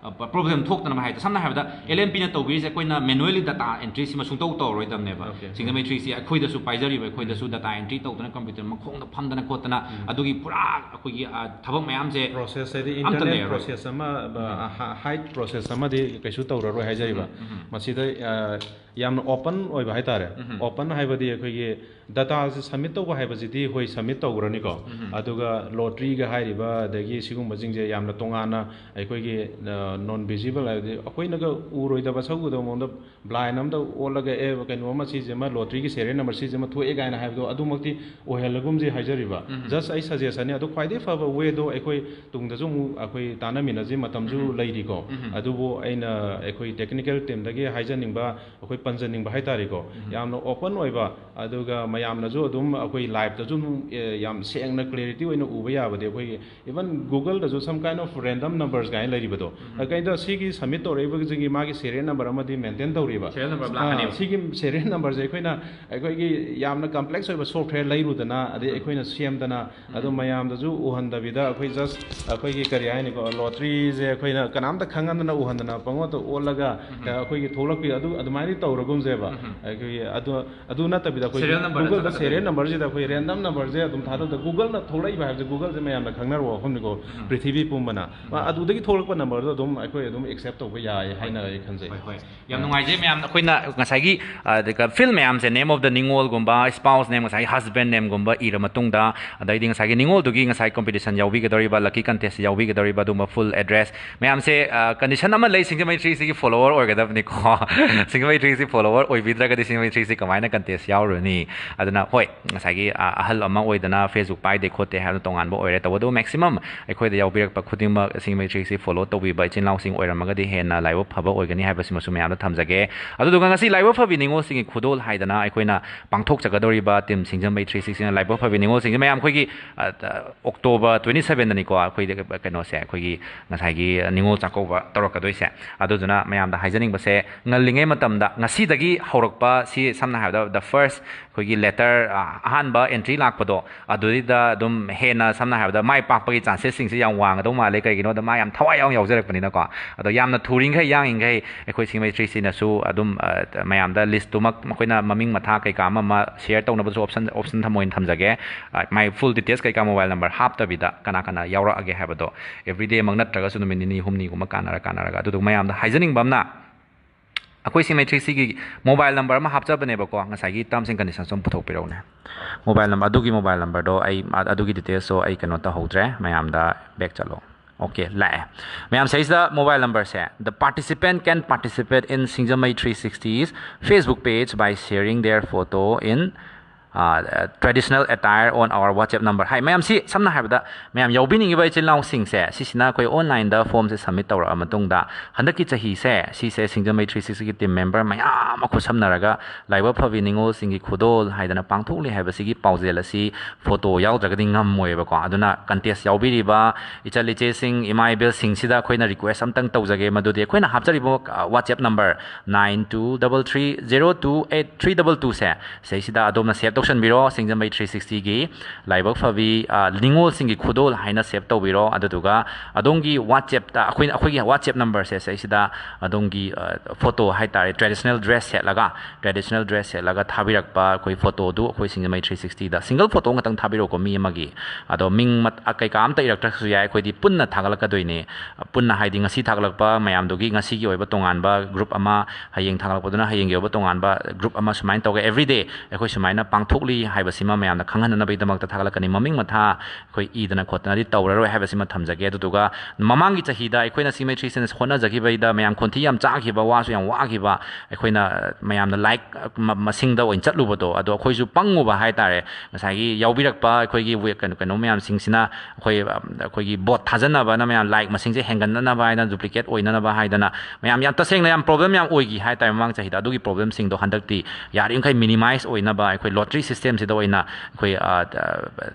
problem ꯊꯣꯛꯇꯅꯕ ꯍꯥꯏꯗ, ꯁꯝꯅ ꯍꯥꯏꯔꯕꯗ L M Pꯅ ꯇꯧꯕꯤꯔꯤꯁꯦ ꯑꯩꯈꯣꯏꯅ manually data entry ꯁꯤꯃ ꯁꯨꯡꯇꯧ ꯇꯧꯔꯣꯏꯗꯕꯅꯦꯕ꯫ Okay. Singzem H three C ꯑꯩꯈꯣꯏꯗꯁꯨ ꯄꯥꯏꯖꯔꯤꯕ ꯑꯩꯈꯣꯏꯗꯁꯨ data entry ꯇꯧꯗꯅ computer ꯃꯈꯣꯡꯗ ꯐꯝꯗꯅ ꯈꯣꯠꯇꯅ ꯑꯗꯨꯒꯤ ꯄꯨꯔꯥ ꯑꯩꯈꯣꯏꯒꯤ ꯊꯕꯛ ꯃꯌꯥꯝꯁꯦ process ꯍꯥꯏꯗꯤ ꯑꯝꯇ internal ꯂꯩꯔꯔꯣꯏ꯫ Process ꯑꯃ high process ꯑꯃꯗꯤ ꯀꯩꯁꯨ ꯇꯧꯔꯔꯣꯏ ꯍꯥꯏꯖꯔꯤꯕ꯫ ꯃꯁꯤꯗ ꯌꯥꯝꯅ open ꯑꯣꯏꯕ ꯍꯥꯏꯇꯥꯔꯦ꯫ Open ꯍꯥꯏꯕꯗꯤ ꯑꯩꯈꯣꯏꯒꯤ dataꯁꯦ submit ꯇꯧꯕ ꯍꯥꯏꯕꯁꯤꯗꯤ ꯍꯣꯏ submit ꯇꯧꯈ꯭ꯔꯅꯤꯀꯣ꯫ ꯑꯗꯨꯒ lotteryꯒ ꯍꯥꯏꯔꯤꯕ ꯑꯗꯒꯤ ꯁꯤꯒꯨꯝꯕꯁꯤꯡꯁꯦ ꯌꯥꯝꯅ ꯇꯣꯉꯥꯟꯅ ꯑꯩꯈꯣꯏꯒꯤ non visible ꯍꯥꯏꯕꯗꯤ ꯑꯩꯈꯣꯏꯅꯒ ꯎꯔꯣꯏꯗꯕ ꯁꯛ ꯎꯗꯕ ꯃꯑꯣꯡꯗ blind ꯑꯝꯗ ꯑꯣꯜꯂꯒ ꯑꯦ ꯀꯩꯅꯣ ꯑꯃ ꯁꯤꯁꯦ ꯑꯃ lotteryꯒꯤ serial number ꯁꯤꯁꯦ ꯑꯃ ꯊꯣꯛꯑꯦ ꯀꯥꯏꯅ ꯍꯥꯏꯕꯗꯣ ꯑꯗꯨꯃꯛꯇꯤ ꯑꯣꯏꯍꯜꯂꯒꯨꯝꯁꯤ ꯍꯥꯏꯖꯔꯤꯕ꯫ Just ꯑꯩ suggestionꯅꯤ꯫ ꯑꯗꯣ ꯈ꯭ꯋꯥꯏꯗꯒꯤ ꯐꯕ wayꯗꯣ ꯑꯩꯈꯣꯏ ꯇꯨꯡꯗꯁꯨ ꯑꯃꯨꯛ ꯑꯩꯈꯣꯏ ꯇꯥꯟꯅꯃꯤꯟꯅꯁꯤ, ꯃꯇꯝꯁꯨ ꯂꯩꯔꯤꯀꯣ꯫ ꯑꯗꯨꯕꯨ ꯑꯩꯅ ꯑꯩꯈꯣꯏ technical teamꯗꯒꯤ ꯍꯥꯏꯖꯅꯤꯡꯕ ꯑꯩꯈꯣꯏ ꯄꯟꯖꯅꯤꯡꯕ ꯍꯥꯏꯇꯥꯔꯦꯀꯣ꯫ ꯌꯥꯝꯅ open ꯑꯣꯏꯕ ꯑꯗꯨꯒ ꯃꯌꯥꯝꯅꯁꯨ ꯑꯗꯨꯝ ꯑꯩꯈꯣꯏ liveꯇꯁꯨ ꯑꯗꯨꯝ ꯌꯥꯝ ꯁꯦꯡꯅ clarity ꯑꯣꯏꯅ ꯎꯕ ꯌꯥꯕꯗꯤ ꯑꯩꯈꯣꯏꯒꯤ even Googleꯗꯁꯨ some kind of random numbers ꯀꯥꯏꯅ ꯂꯩꯔꯤꯕꯗꯣ꯫ ꯀꯩꯗ ꯁꯤꯒꯤ submit ꯇꯧꯔꯛꯏꯕꯁꯤꯒꯤ ꯃꯥꯒꯤ serial number ꯑꯃꯗꯤ maintain ꯇꯧꯔꯤꯕ꯫ Serial number ꯑ, ꯂꯥꯛꯀꯅꯦꯕ꯫ ꯁꯤꯒꯤ serial numberꯁꯦ ꯑꯩꯈꯣꯏꯅ ꯑꯩꯈꯣꯏꯒꯤ ꯌꯥꯝꯅ complex ꯑꯣꯏꯕ software ꯂꯩꯔꯨꯗꯅ ꯑꯗꯩ ꯑꯩꯈꯣꯏꯅ ꯁꯦꯝꯗꯅ ꯑꯗꯣ ꯃꯌꯥꯝꯗꯁꯨ ꯎꯍꯟꯗꯕꯤꯗ ꯑꯩꯈꯣꯏ just ꯑꯩꯈꯣꯏꯒꯤ ꯀꯔꯤ ꯍꯥꯏꯅꯤꯀꯣ, lotteryꯁꯦ ꯑꯩꯈꯣꯏꯅ ꯀꯅꯥꯝꯇ ꯈꯪꯍꯟꯗꯅ ꯎꯍꯟꯗꯅ ꯄꯪꯉꯣꯠꯇ ꯑꯣꯠꯂꯒ ꯑꯩꯈꯣꯏꯒꯤ ꯊꯣꯛꯂꯛꯄꯤ ꯑꯗꯨ ꯑꯗꯨꯃꯥꯏꯅ ꯇꯧꯔꯒꯨꯝꯁꯦꯕ꯫ ꯑꯩꯈꯣꯏꯒꯤ ꯑꯗꯨ ꯑꯗꯨ ꯅꯠꯇꯕꯤꯗ ꯑꯩꯈꯣꯏꯒꯤ Serial number Google-ꯗ serial number-ꯁꯤꯗ ꯑꯩꯈꯣꯏ random number-ꯁꯦ ꯑꯗꯨꯝ ꯊꯥꯗꯕꯗ, Google-ꯅ ꯊꯣꯛꯂꯛꯏꯕ ꯍꯥꯏꯕꯁꯦ, Google-ꯁꯦ ꯃꯌꯥꯝꯅ ꯈꯪꯅꯔꯕ ꯋꯥꯐꯝꯅꯤꯀꯣ, ꯄ꯭ꯔꯤꯊꯤꯕꯤ ꯄꯨꯝꯕꯅ꯫ ꯑꯗꯨꯗꯒꯤ ꯊꯣꯛꯂꯛꯄ number-ꯗꯣ ꯑꯗꯨꯝ ꯑꯩꯈꯣꯏ ꯑꯗꯨꯝ accept ꯇꯧꯕ ꯌꯥꯏ ꯍꯥꯏꯅ ꯑꯩ ꯈꯟꯖꯩ꯫ ꯍꯣꯏ, ꯍꯣꯏ꯫ ꯌꯥꯝ ꯅꯨꯡꯉꯥꯏꯖꯩ ꯃꯌꯥꯝ꯫ ꯑꯩꯈꯣꯏꯅ ꯉꯁꯥꯏꯒꯤ, ꯑ, field ꯃꯌꯥꯝꯁꯦ, name of the ꯅꯤꯉꯣꯜꯒꯨꯝꯕ, spouse name, ꯉꯁꯥꯏꯒꯤ husband name-ꯒꯨꯝꯕ ꯏꯔ ꯃꯇꯨꯡꯗ, ꯑꯗꯩꯗꯤ ꯉꯁꯥꯏꯒꯤ ꯅꯤꯉꯣꯜꯗꯨꯒꯤ ꯉꯁꯥꯏ competition ꯌꯥꯎꯕꯤꯒꯗꯧꯔꯤꯕ, lucky contest ꯌꯥꯎꯕꯤꯒꯗꯧꯔꯤꯕ, ꯑꯗꯨꯒꯨꯝꯕ full address ꯃꯌꯥꯝꯁꯦ, ꯑ, condition ꯑꯃ ꯂꯩ, ꯁꯤꯡꯖꯃꯩ three sixty follower ꯑꯣꯏꯒꯗꯕꯅꯤꯀꯣ꯫ ꯁꯤꯡꯖꯃꯩ three sixty follower ꯑꯣꯏꯕꯤꯗ꯭ꯔꯒꯗꯤ ꯁꯤꯡꯖꯃꯩ three sixty ꯀꯃꯥꯏꯅ contest ꯌꯥꯎꯔꯨꯅꯤ? ꯑꯗꯨꯅ ꯍꯣꯏ, ꯉꯁꯥꯏꯒꯤ, ꯑ, ꯑꯍꯜ ꯑꯃ ꯑꯣꯏꯗꯅ Facebook ꯄꯥꯏꯗꯦ ꯈꯣꯠꯇꯦ ꯍꯥꯏꯕꯗꯣ ꯇꯣꯉꯥꯟꯕ ꯑꯣꯏꯔꯦ꯫ ꯇꯧꯕꯇꯕꯨ maximum ꯑꯩꯈꯣꯏꯗ ꯌꯥꯎꯕꯤꯔꯛꯄ ꯈꯨꯗꯤꯡꯃꯛ ꯁꯤꯡꯖꯃꯩ three sixty follow ꯇꯧꯕꯤꯕ ꯏꯆꯤꯟ ꯏꯅꯥꯎꯁꯤꯡ ꯑꯣꯏꯔꯝꯃꯒꯗꯤ ꯍꯦꯟꯅ ꯂꯥꯏꯕꯛ ꯐꯕ ꯑꯣꯏꯒꯅꯤ ꯍꯥꯏꯕꯁꯤꯃꯁꯨ ꯃꯌꯥꯝꯗ ꯊꯝꯖꯒꯦ꯫ ꯑꯗꯨꯗꯨꯒ ꯉꯁꯤ ꯂꯥꯏꯕꯛ ꯐꯕꯤ ꯅꯤꯉꯣꯜꯁꯤꯡꯒꯤ ꯈꯨꯗꯣꯜ ꯍꯥꯏꯗꯅ ꯑꯩꯈꯣꯏꯅ ꯄꯥꯡꯊꯣꯛꯆꯒꯗꯧꯔꯤꯕ team ꯁꯤꯡꯖꯃꯩ three sixty ꯅ ꯂꯥꯏꯕꯛ ꯐꯕꯤ ꯅꯤꯉꯣꯜꯁꯤꯡꯁꯦ ꯃꯌꯥꯝ ꯑꯩꯈꯣꯏꯒꯤ, ꯑ, October twenty seven ꯗꯅꯤꯀꯣ, ꯑꯩꯈꯣꯏꯗ ꯀꯩꯅꯣꯁꯦ, ꯑꯩꯈꯣꯏꯒꯤ ꯉꯁꯥꯏꯒꯤ ꯅꯤꯉꯣꯜ ꯆꯥꯛꯀꯧꯕ ꯇꯧꯔꯛꯀꯗꯣꯏꯁꯦ꯫ ꯑꯗꯨꯗꯨꯅ ꯃꯌꯥꯝꯗ ꯍꯥꯏꯖꯅꯤꯡꯕꯁꯦ, ꯉꯜꯂꯤꯉꯩ ꯃꯇꯝꯗ, ꯉꯁꯤꯗꯒꯤ ꯍꯧꯔꯛꯄ ꯁꯤ, ꯁꯝꯅ ꯍꯥꯏꯔꯕꯗ, the first ꯑꯩꯈꯣꯏꯒꯤ letter, ꯑ, ꯑꯍꯥꯟꯕ entry ꯂꯥꯛꯄꯗꯣ, ꯑꯗꯨꯗꯩꯗ ꯑꯗꯨꯝ ꯍꯦꯟꯅ, ꯁꯝꯅ ꯍꯥꯏꯔꯕꯗ, ꯃꯥꯏ ꯄꯥꯛꯄꯒꯤ chances ꯁꯤꯡꯁꯦ ꯌꯥꯝ ꯋꯥꯡꯒꯗꯧ ꯃꯥꯜꯂꯦ꯫ ꯀꯩꯒꯤꯅꯣꯗ ꯃꯥ ꯌꯥꯝ ꯊꯋꯥꯏ ꯌꯥꯎꯅ ꯌꯥꯎꯖꯔꯛꯄꯅꯤꯅꯀꯣ꯫ ꯑꯗꯣ ꯌꯥꯝꯅ ꯊꯨꯔꯤꯡꯈꯩ ꯌꯥꯡꯉꯤꯈꯩ ꯑꯩꯈꯣꯏ ꯁꯤꯡꯖꯃꯩ three sixty ꯅꯁꯨ ꯑꯗꯨꯝ, ꯑ, ꯃꯌꯥꯝꯗ list ꯇꯨꯃꯛ ꯑꯩꯈꯣꯏꯅ ꯃꯃꯤꯡ ꯃꯊꯥ ꯀꯩꯀꯥ ꯑꯃ ꯑꯃ share ꯇꯧꯅꯕꯁꯨ option, option ꯊꯝꯃꯣꯏꯅ ꯊꯝꯖꯒꯦ꯫ ꯑ, ꯃꯥꯏ full details ꯀꯩꯀꯥ mobile number ꯍꯥꯞꯇꯕꯤꯗ ꯀꯅꯥ ꯀꯅꯥ ꯌꯥꯎꯔꯛꯑꯒꯦ ꯍꯥꯏꯕꯗꯣ, everyday ꯃꯛ ꯅꯠꯇ꯭ꯔꯒꯁꯨ ꯅꯨꯃꯤꯠ ꯅꯤꯅꯤ ꯍꯨꯝꯅꯤꯒꯨꯝꯕ ꯀꯥꯟꯅꯔ ꯀꯥꯟꯅꯔꯒ꯫ ꯑꯗꯨꯗꯨꯒ ꯃꯌꯥꯝꯗ ꯍꯥꯏꯖꯅꯤꯡꯕ ꯑꯃꯅ, ꯑꯩꯈꯣꯏ ꯁꯤꯡꯖꯃꯩ three sixty ꯒꯤ mobile number ꯑꯃ ꯍꯥꯞꯆꯕꯅꯦꯕꯀꯣ, ꯉꯁꯥꯏꯒꯤ terms and conditions ꯑꯃ ꯄꯨꯊꯣꯛꯄꯤꯔꯛꯎꯅꯦ꯫ Mobile number, ꯑꯗꯨꯒꯤ mobile number ꯗꯣ ꯑꯩ, ꯑꯗꯨꯒꯤ details ꯇꯣ ꯑꯩ ꯀꯩꯅꯣ ꯇꯧꯍꯧꯗ꯭ꯔꯦ, ꯃꯌꯥꯝꯗ back ꯆꯠꯂꯣ꯫ Okay, ꯂꯥꯛꯑꯦ꯫ ꯃꯌꯥꯝ, ꯁꯤꯗꯩꯁꯤꯗ mobile number say, "The participant can participate in Singjamei three sixty's Facebook page by sharing their photo in, uh, traditional attire on our WhatsApp number" ꯍꯥꯏ꯫ ꯃꯌꯥꯝ, ꯁꯤ ꯁꯝꯅ ꯍꯥꯏꯔꯕꯗ, ꯃꯌꯥꯝ ꯌꯥꯎꯕꯤꯅꯤꯡꯉꯤꯕ ꯏꯆꯤꯜ ꯏꯅꯥꯎꯁꯤꯡꯁꯦ, ꯁꯤꯁꯤꯅ ꯑꯩꯈꯣꯏ online ꯗ form ꯁꯦ submit ꯇꯧꯔꯛꯑ ꯃꯇꯨꯡꯗ, ꯍꯟꯗꯛꯀꯤ ꯆꯍꯤꯁꯦ, ꯁꯤꯁꯦ ꯁꯤꯡꯖꯃꯩ three sixty ꯒꯤ team member ꯃꯌꯥꯝ ꯑꯃ ꯈꯨꯠꯁꯝꯅꯔꯒ ꯂꯥꯏꯕꯛ ꯐꯕꯤ ꯅꯤꯉꯣꯜꯁꯤꯡꯒꯤ ꯈꯨꯗꯣꯜ ꯍꯥꯏꯗꯅ ꯄꯥꯡꯊꯣꯛꯂꯤ ꯍꯥꯏꯕꯁꯤꯒꯤ ꯄꯥꯎꯖꯦꯜ ꯑꯁꯤ photo ꯌꯥꯎꯗ꯭ꯔꯒꯗꯤ ꯉꯝꯃꯣꯏꯕꯀꯣ꯫ ꯑꯗꯨꯅ contest ꯌꯥꯎꯕꯤꯔꯤꯕ ꯏꯆꯜ ꯏꯆꯦꯁꯤꯡ, ꯏꯃꯥ ꯏꯕꯦꯜꯁꯤꯡꯁꯤꯗ ꯑꯩꯈꯣꯏꯅ request ꯑꯝꯇꯪ ꯇꯧꯖꯒꯦ, ꯃꯗꯨꯗꯤ ꯑꯩꯈꯣꯏꯅ ꯍꯥꯞꯆꯔꯤꯕ, ꯑ, WhatsApp number nine two double three zero two eight three double two ꯁꯦ, ꯁꯤꯗꯩꯁꯤꯗ ꯑꯗꯣꯝꯅ save ꯇꯧ- ꯇꯧꯁꯟꯕꯤꯔꯣ, ꯁꯤꯡꯖꯃꯩ ꯊ꯭ꯔꯤ ꯁꯤꯛꯁꯇꯤꯒꯤ ꯂꯥꯏꯕꯛ ꯐꯕꯤ, ꯑ, ꯅꯤꯉꯣꯜꯁꯤꯡꯒꯤ ꯈꯨꯗꯣꯜ ꯍꯥꯏꯅ save ꯇꯧꯕꯤꯔꯣ꯫ ꯑꯗꯨꯗꯨꯒ ꯑꯗꯣꯝꯒꯤ WhatsApp-ꯇ, ꯑꯩꯈꯣꯏꯅ, ꯑꯩꯈꯣꯏꯒꯤ WhatsApp number-ꯁꯦ ꯁꯤꯗꯩꯁꯤꯗ ꯑꯗꯣꯝꯒꯤ, ꯑ, photo ꯍꯥꯏꯇꯥꯔꯦ, traditional dress ꯁꯦꯠꯂꯒ, traditional dress ꯁꯦꯠꯂꯒ ꯊꯥꯕꯤꯔꯛꯄ ꯑꯩꯈꯣꯏ photo-ꯗꯨ ꯑꯩꯈꯣꯏ ꯁꯤꯡꯖꯃꯩ ꯊ꯭ꯔꯤ ꯁꯤꯛꯁꯇꯤꯗ single photo ꯑꯃꯈꯛꯇꯪ ꯊꯥꯕꯤꯔꯛꯎꯀꯣ, ꯃꯤ ꯑꯃꯒꯤ꯫ ꯑꯗꯣ ꯃꯤꯡ ꯃꯠ-, ꯑ, ꯀꯩꯀꯥ ꯑꯝꯇ ꯏꯔꯛꯇ꯭ꯔꯁꯨ ꯌꯥꯏ, ꯑꯩꯈꯣꯏꯗꯤ ꯄꯨꯟꯅ ꯊꯥꯒꯠꯂꯛꯀꯗꯣꯏꯅꯦ꯫ ꯄꯨꯟꯅ ꯍꯥꯏꯗꯤ ꯉꯁꯤ ꯊꯥꯒꯠꯂꯛꯄ ꯃꯌꯥꯝꯗꯨꯒꯤ ꯉꯁꯤꯒꯤ ꯑꯣꯏꯕ ꯇꯣꯉꯥꯟꯕ group ꯑꯃ, ꯍꯌꯦꯡ ꯊꯥꯒꯠꯂꯛꯄꯗꯨꯅ ꯍꯌꯦꯡꯒꯤ ꯑꯣꯏꯕ ꯇꯣꯉꯥꯟꯕ group ꯑꯃ, ꯁꯨꯃꯥꯏꯅ ꯇꯧꯔꯒ everyday ꯑꯩꯈꯣꯏ ꯁꯨꯃꯥꯏꯅ ꯄꯥꯡꯊꯣꯛꯂꯤ ꯍꯥꯏꯕꯁꯤꯃ ꯃꯌꯥꯝꯗ ꯈꯪꯍꯟꯅꯅꯕꯒꯤꯗꯃꯛꯇ ꯊꯥꯒꯠꯂꯛꯀꯅꯤ꯫ ꯃꯃꯤꯡ ꯃꯊꯥ ꯑꯩꯈꯣꯏ ꯏꯗꯅ ꯈꯣꯠꯇꯅꯗꯤ ꯇꯧꯔꯔꯣꯏ ꯍꯥꯏꯕꯁꯤꯃ ꯊꯝꯖꯒꯦ꯫ ꯑꯗꯨꯗꯨꯒ ꯃꯃꯥꯡꯒꯤ ꯆꯍꯤꯗ ꯑꯩꯈꯣꯏꯅ ꯁꯤꯡꯖꯃꯩ ꯊ꯭ꯔꯤ ꯁꯤꯛꯁꯇꯤꯅ ꯍꯣꯠꯅꯖꯈꯤꯕꯩꯗ ꯃꯌꯥꯝ ꯈꯣꯟꯊꯤ ꯌꯥꯝ ꯆꯥꯈꯤꯕ, ꯋꯥꯁꯨ ꯌꯥꯝ ꯋꯥꯈꯤꯕ, ꯑꯩꯈꯣꯏꯅ ꯃꯌꯥꯝꯅ like ꯃ-, ꯃꯁꯤꯡꯗ ꯑꯣꯏꯅ ꯆꯠꯂꯨꯕꯗꯣ, ꯑꯗꯣ ꯑꯩꯈꯣꯏꯁꯨ ꯄꯪꯉꯨꯕ ꯍꯥꯏꯇꯥꯔꯦ꯫ ꯉꯁꯥꯏꯒꯤ ꯌꯥꯎꯕꯤꯔꯛꯄ ꯑꯩꯈꯣꯏꯒꯤ ꯋꯦ-, ꯀꯩꯅꯣ, ꯀꯩꯅꯣ ꯃꯌꯥꯝꯁꯤꯡꯁꯤꯅ ꯑꯩꯈꯣꯏ, ꯑ, ꯑꯩꯈꯣꯏꯒꯤ vote ꯊꯥꯖꯅꯕꯅ ꯃꯌꯥꯝ like ꯃꯁꯤꯡꯁꯦ ꯍꯦꯟꯒꯠꯅꯅꯕ ꯍꯥꯏꯗꯅ, duplicate ꯑꯣꯏꯅꯅꯕ ꯍꯥꯏꯗꯅ ꯃꯌꯥꯝ ꯌꯥꯝ ꯇꯁꯦꯡꯅ ꯌꯥꯝ problem ꯌꯥꯝ ꯑꯣꯏꯈꯤ ꯍꯥꯏꯇꯥꯔꯦ ꯃꯃꯥꯡ ꯆꯍꯤꯗ꯫ ꯑꯗꯨꯒꯤ problemꯁꯤꯡꯗꯣ ꯍꯟꯗꯛꯇꯤ ꯌꯥꯔꯤꯃꯈꯩ minimize ꯑꯣꯏꯅꯕ ꯑꯩꯈꯣꯏ lottery system-ꯁꯤꯗ ꯑꯣꯏꯅ ꯑꯩꯈꯣꯏ, ꯑ, ꯑ,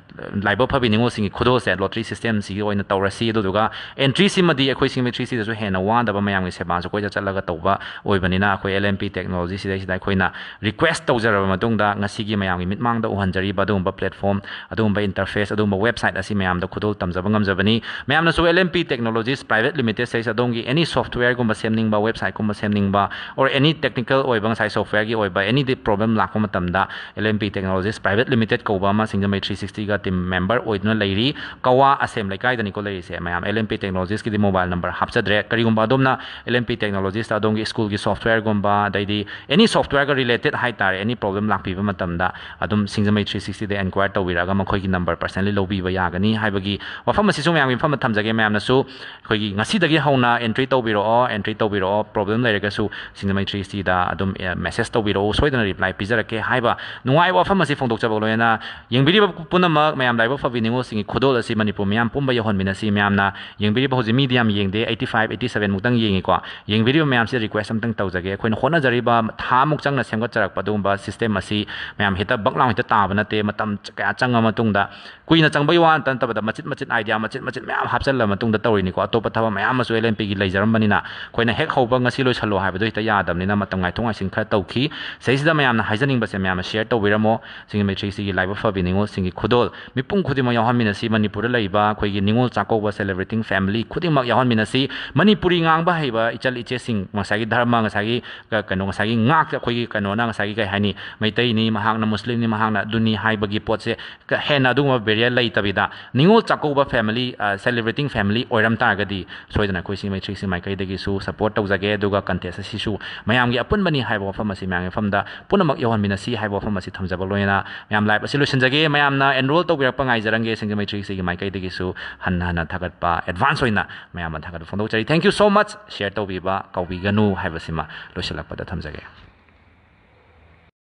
ꯂꯥꯏꯕꯛ ꯐꯕꯤ ꯅꯤꯉꯣꯜꯁꯤꯡꯒꯤ ꯈꯨꯗꯣꯜꯁꯦ lottery system-ꯁꯤꯒꯤ ꯑꯣꯏꯅ ꯇꯧꯔꯁꯤ꯫ ꯑꯗꯨꯗꯨꯒ entry-ꯁꯤꯃꯗꯤ ꯑꯩꯈꯣꯏ ꯁꯤꯡꯖꯃꯩ ꯊ꯭ꯔꯤ ꯁꯤꯛꯁꯇꯤꯗꯁꯨ ꯍꯦꯟꯅ ꯋꯥꯗꯕ, ꯃꯌꯥꯝꯒꯤ ꯁꯦꯕꯥꯁꯨ ꯀꯣꯏꯆꯠ ꯆꯠꯂꯒ ꯇꯧꯕ ꯑꯣꯏꯕꯅꯤꯅ ꯑꯩꯈꯣꯏ L M P Technology ꯁꯤꯗꯩꯁꯤꯗ ꯑꯩꯈꯣꯏꯅ request ꯇꯧꯖꯔꯕ ꯃꯇꯨꯡꯗ ꯉꯁꯤꯒꯤ ꯃꯌꯥꯝꯒꯤ ꯃꯤꯠꯃꯥꯡꯗ ꯎꯍꯟꯖꯔꯤꯕ ꯑꯗꯨꯒꯨꯝꯕ platform, ꯑꯗꯨꯒꯨꯝꯕ interface, ꯑꯗꯨꯒꯨꯝꯕ website ꯑꯁꯤ ꯃꯌꯥꯝꯗ ꯈꯨꯗꯣꯜ ꯇꯝꯖꯕ ꯉꯝꯖꯕꯅꯤ꯫ ꯃꯌꯥꯝꯅꯁꯨ L M P Technologies Private Limited ꯁꯤꯗꯩꯁꯤꯗ ꯑꯗꯣꯝꯒꯤ any software-ꯒꯨꯝꯕ ꯁꯦꯝꯅꯤꯡꯕ, website-ꯀꯨꯝꯕ ꯁꯦꯝꯅꯤꯡꯕ, or any technical ꯑꯣꯏꯕ ꯉꯁꯥꯏ software-ꯒꯤ ꯑꯣꯏꯕ any problem ꯂꯥꯛꯄ ꯃꯇꯝꯗ L M P Technologies Private Limited ꯀꯧꯕ ꯑꯃ ꯁꯤꯡꯖꯃꯩ ꯊ꯭ꯔꯤ ꯁꯤꯛꯁꯇꯤꯒ team member ꯑꯣꯏꯗꯨꯅ ꯂꯩꯔꯤ꯫ ꯀꯋꯥ ꯑꯁꯦꯝ ꯂꯩꯀꯥꯏꯗꯅꯤꯀꯣ ꯂꯩꯔꯤꯁꯦ ꯃꯌꯥꯝ꯫ L M P Technologies-ꯀꯤꯗꯤ mobile number ꯍꯥꯞꯆꯗ꯭ꯔꯦ꯫ ꯀꯔꯤꯒꯨꯝꯕ ꯑꯗꯣꯝꯅ L M P Technologies-ꯇ ꯑꯗꯣꯝꯒꯤ school-ꯒꯤ software-ꯒꯨꯝꯕ, ꯑꯗꯩꯗꯤ any software-ꯒ related ꯍꯥꯏꯇꯥꯔꯦ, any problem ꯂꯥꯛꯄꯤꯕ ꯃꯇꯝꯗ ꯑꯗꯨꯝ ꯁꯤꯡꯖꯃꯩ ꯊ꯭ꯔꯤ ꯁꯤꯛꯁꯇꯤꯗ inquire ꯇꯧꯕꯤꯔꯛꯑꯒ ꯃꯈꯣꯏꯒꯤ number personally ꯂꯧꯕꯤꯕ ꯌꯥꯒꯅꯤ ꯍꯥꯏꯕꯒꯤ ꯋꯥꯐꯝ ꯑꯁꯤꯁꯨ ꯃꯌꯥꯝꯒꯤ ꯃꯐꯝꯗ ꯊꯝꯖꯒꯦ꯫ ꯃꯌꯥꯝꯅꯁꯨ ꯑꯩꯈꯣꯏꯒꯤ ꯉꯁꯤꯗꯒꯤ ꯍꯧꯅ entry ꯇꯧꯕꯤꯔꯛꯑꯣ, entry ꯇꯧꯕꯤꯔꯛꯑꯣ, problem ꯂꯩꯔꯒꯁꯨ ꯁꯤꯡꯖꯃꯩ ꯊ꯭ꯔꯤ ꯁꯤꯛꯁꯇꯤꯗ ꯑꯗꯨꯝ, ꯑꯦ, message ꯇꯧꯕꯤꯔꯛꯑꯣ, ꯁꯣꯏꯗꯅ reply ꯄꯤꯖꯔꯛꯀꯦ ꯍꯥꯏꯕ ꯅꯨꯡꯉꯥꯏꯕ ꯋꯥꯐꯝ ꯑꯁꯤ ꯐꯣꯡꯗꯣꯛꯆꯕꯒ ꯂꯣꯏꯅꯅ ꯌꯦꯡꯕꯤꯔꯤꯕ ꯄꯨꯝꯅꯃꯛ ꯃꯌꯥꯝ ꯂꯥꯏꯕꯛ ꯐꯕꯤ ꯅꯤꯉꯣꯜꯁꯤꯡꯒꯤ ꯈꯨꯗꯣꯜ ꯑꯁꯤ ꯃꯅꯤꯄꯨꯔ ꯃꯤꯌꯥꯝ ꯄꯨꯝꯕ ꯌꯧꯍꯟꯃꯤꯟꯅꯁꯤ꯫ ꯃꯌꯥꯝꯅ ꯌꯦꯡꯕꯤꯔꯤꯕ ꯍꯧꯖꯤꯛ ꯃꯤꯗꯤ ꯌꯥꯝ ꯌꯦꯡꯗꯦ, eighty five, eighty seven ꯃꯨꯛꯇꯪ ꯌꯦꯡꯉꯤꯀꯣ꯫ ꯌꯦꯡꯕꯤꯔꯤꯕ ꯃꯌꯥꯝꯁꯦ request ꯑꯝꯇꯪ ꯇꯧꯖꯒꯦ꯫ ꯑꯩꯈꯣꯏꯅ ꯍꯣꯠꯅꯖꯔꯤꯕ ꯊꯥ ꯑꯃꯨꯛ ꯆꯪꯅ ꯁꯦꯝꯒꯠꯆꯔꯛꯄ ꯑꯗꯨꯒꯨꯝꯕ system ꯑꯁꯤ ꯃꯌꯥꯝ ꯍꯦꯛꯇ ꯕꯛ ꯂꯥꯎ ꯍꯦꯛꯇ ꯇꯥꯕ ꯅꯠꯇꯦ꯫ ꯃꯇꯝ ꯀꯌꯥ ꯆꯪꯉ ꯃꯇꯨꯡꯗ ꯀꯨꯏꯅ ꯆꯪꯕꯒꯤ ꯋꯥ ꯅꯠꯇ ꯅꯠꯇꯕꯗ ꯃꯆꯤꯠ ꯃꯆꯤꯠ idea ꯃꯆꯤꯠ ꯃꯆꯤꯠ ꯃꯌꯥꯝ ꯍꯥꯞꯆꯤꯜꯂ ꯃꯇꯨꯡꯗ ꯇꯧꯔꯤꯅꯤꯀꯣ꯫ ꯑꯇꯣꯞꯄ ꯊꯕꯛ ꯃꯌꯥꯝ ꯑꯃꯁꯨ L M P-ꯒꯤ ꯂꯩꯖꯔꯝꯕꯅꯤꯅ ꯑꯩꯈꯣꯏꯅ ꯍꯦꯛ ꯍꯧꯕ ꯉꯁꯤ ꯂꯣꯏꯁꯜꯂꯣ ꯍꯥꯏꯕꯗꯣ ꯍꯦꯛꯇ ꯌꯥꯗꯕꯅꯤꯅ ꯃꯇꯝ ꯉꯥꯏꯊꯣꯛ ꯉꯥꯏꯁꯤꯟ ꯈꯔ ꯇꯧꯈꯤ꯫ ꯁꯤꯗꯩꯁꯤꯗ ꯃꯌꯥꯝꯅ ꯍꯥꯏꯖꯅꯤꯡꯕꯁꯦ ꯃꯌꯥꯝꯅ share ꯇꯧꯕꯤꯔꯝꯃꯣ꯫ ꯁꯤꯡꯖꯃꯩ ꯊ꯭ꯔꯤ ꯁꯤꯒꯤ ꯂꯥꯏꯕꯛ ꯐꯕꯤ ꯅꯤꯉꯣꯜꯁꯤꯡꯒꯤ ꯈꯨꯗꯣꯜ ꯃꯤꯄꯨꯝ ꯈꯨꯗꯤꯡꯃꯛ ꯌꯥꯎꯍꯟꯃꯤꯟꯅꯁꯤ꯫ ꯃꯅꯤꯄꯨꯔꯗ ꯂꯩꯕ ꯑꯩꯈꯣꯏꯒꯤ ꯅꯤꯉꯣꯜ ꯆꯥꯛꯀꯧꯕ celebrating family ꯈꯨꯗꯤꯡꯃꯛ ꯌꯥꯎꯍꯟꯃꯤꯟꯅꯁꯤ꯫ ꯃꯅꯤꯄꯨꯔꯤ ꯉꯥꯡꯕ ꯍꯩꯕ ꯏꯆꯜ ꯏꯆꯦꯁꯤꯡ, ꯉꯁꯥꯏꯒꯤ ꯙꯔꯃ, ꯉꯁꯥꯏꯒꯤ ꯀ-, ꯀꯩꯅꯣ, ꯉꯁꯥꯏꯒꯤ ꯉꯥꯛꯇ ꯑꯩꯈꯣꯏꯒꯤ ꯀꯩꯅꯣꯅ, ꯉꯁꯥꯏꯒꯤ ꯀꯩ ꯍꯥꯏꯅꯤ, ꯃꯩꯇꯩꯅꯤ, ꯃꯍꯥꯛꯅ ꯃꯨꯁꯂꯤꯝꯅꯤ, ꯃꯍꯥꯛꯅ ꯑꯗꯨꯅꯤ ꯍꯥꯏꯕꯒꯤ ꯄꯣꯠꯁꯦ ꯀ-, ꯍꯦꯟꯅ ꯑꯗꯨꯒꯨꯝꯕ barrier ꯂꯩꯇꯕꯤꯗ ꯅꯤꯉꯣꯜ ꯆꯥꯛꯀꯧꯕ family, ꯑ, celebrating family ꯑꯣꯏꯔꯝ ꯇꯥꯔꯒꯗꯤ ꯁꯣꯏꯗꯅ ꯑꯩꯈꯣꯏ ꯁꯤꯡꯖꯃꯩ ꯊ꯭ꯔꯤ ꯁꯤ ꯃꯥꯏꯀꯩꯗꯒꯤꯁꯨ support ꯇꯧꯖꯒꯦ꯫ ꯑꯗꯨꯒ contest ꯑꯁꯤꯁꯨ ꯃꯌꯥꯝꯒꯤ ꯑꯄꯨꯟꯕꯅꯤ ꯍꯥꯏꯕ ꯋꯥꯐꯝ ꯑꯁꯤ ꯃꯌꯥꯝꯒꯤ ꯃꯐꯝꯗ ꯄꯨꯝꯅꯃꯛ ꯌꯧꯍꯟꯃꯤꯟꯅꯁꯤ ꯍꯥꯏꯕ ꯋꯥꯐꯝ ꯑꯁꯤ ꯊꯝꯖꯕ ꯂꯣꯏꯅꯅ ꯃꯌꯥꯝ live ꯑꯁꯤ ꯂꯣꯏꯁꯤꯟꯖꯒꯦ꯫ ꯃꯌꯥꯝꯅ enroll ꯇꯧꯕꯤꯔꯛꯄ ꯉꯥꯏꯖꯔꯝꯒꯦ꯫ ꯁꯤꯡꯖꯃꯩ ꯊ꯭ꯔꯤ ꯁꯤꯒꯤ ꯃꯥꯏꯀꯩꯗꯒꯤꯁꯨ ꯍꯟꯅ ꯍꯟꯅ ꯊꯥꯒꯠꯄ advance ꯑꯣꯏꯅ ꯃꯌꯥꯝꯗ ꯊꯥꯒꯠꯄ ꯐꯣꯡꯗꯣꯛꯆꯔꯤ꯫ Thank you so much꯫ Share ꯇꯧꯕꯤꯕ ꯀꯥꯎꯕꯤꯒꯅꯨ ꯍꯥꯏꯕꯁꯤꯃ ꯂꯣꯏꯁꯤꯜꯂꯛꯄꯗ ꯊꯝꯖꯒꯦ꯫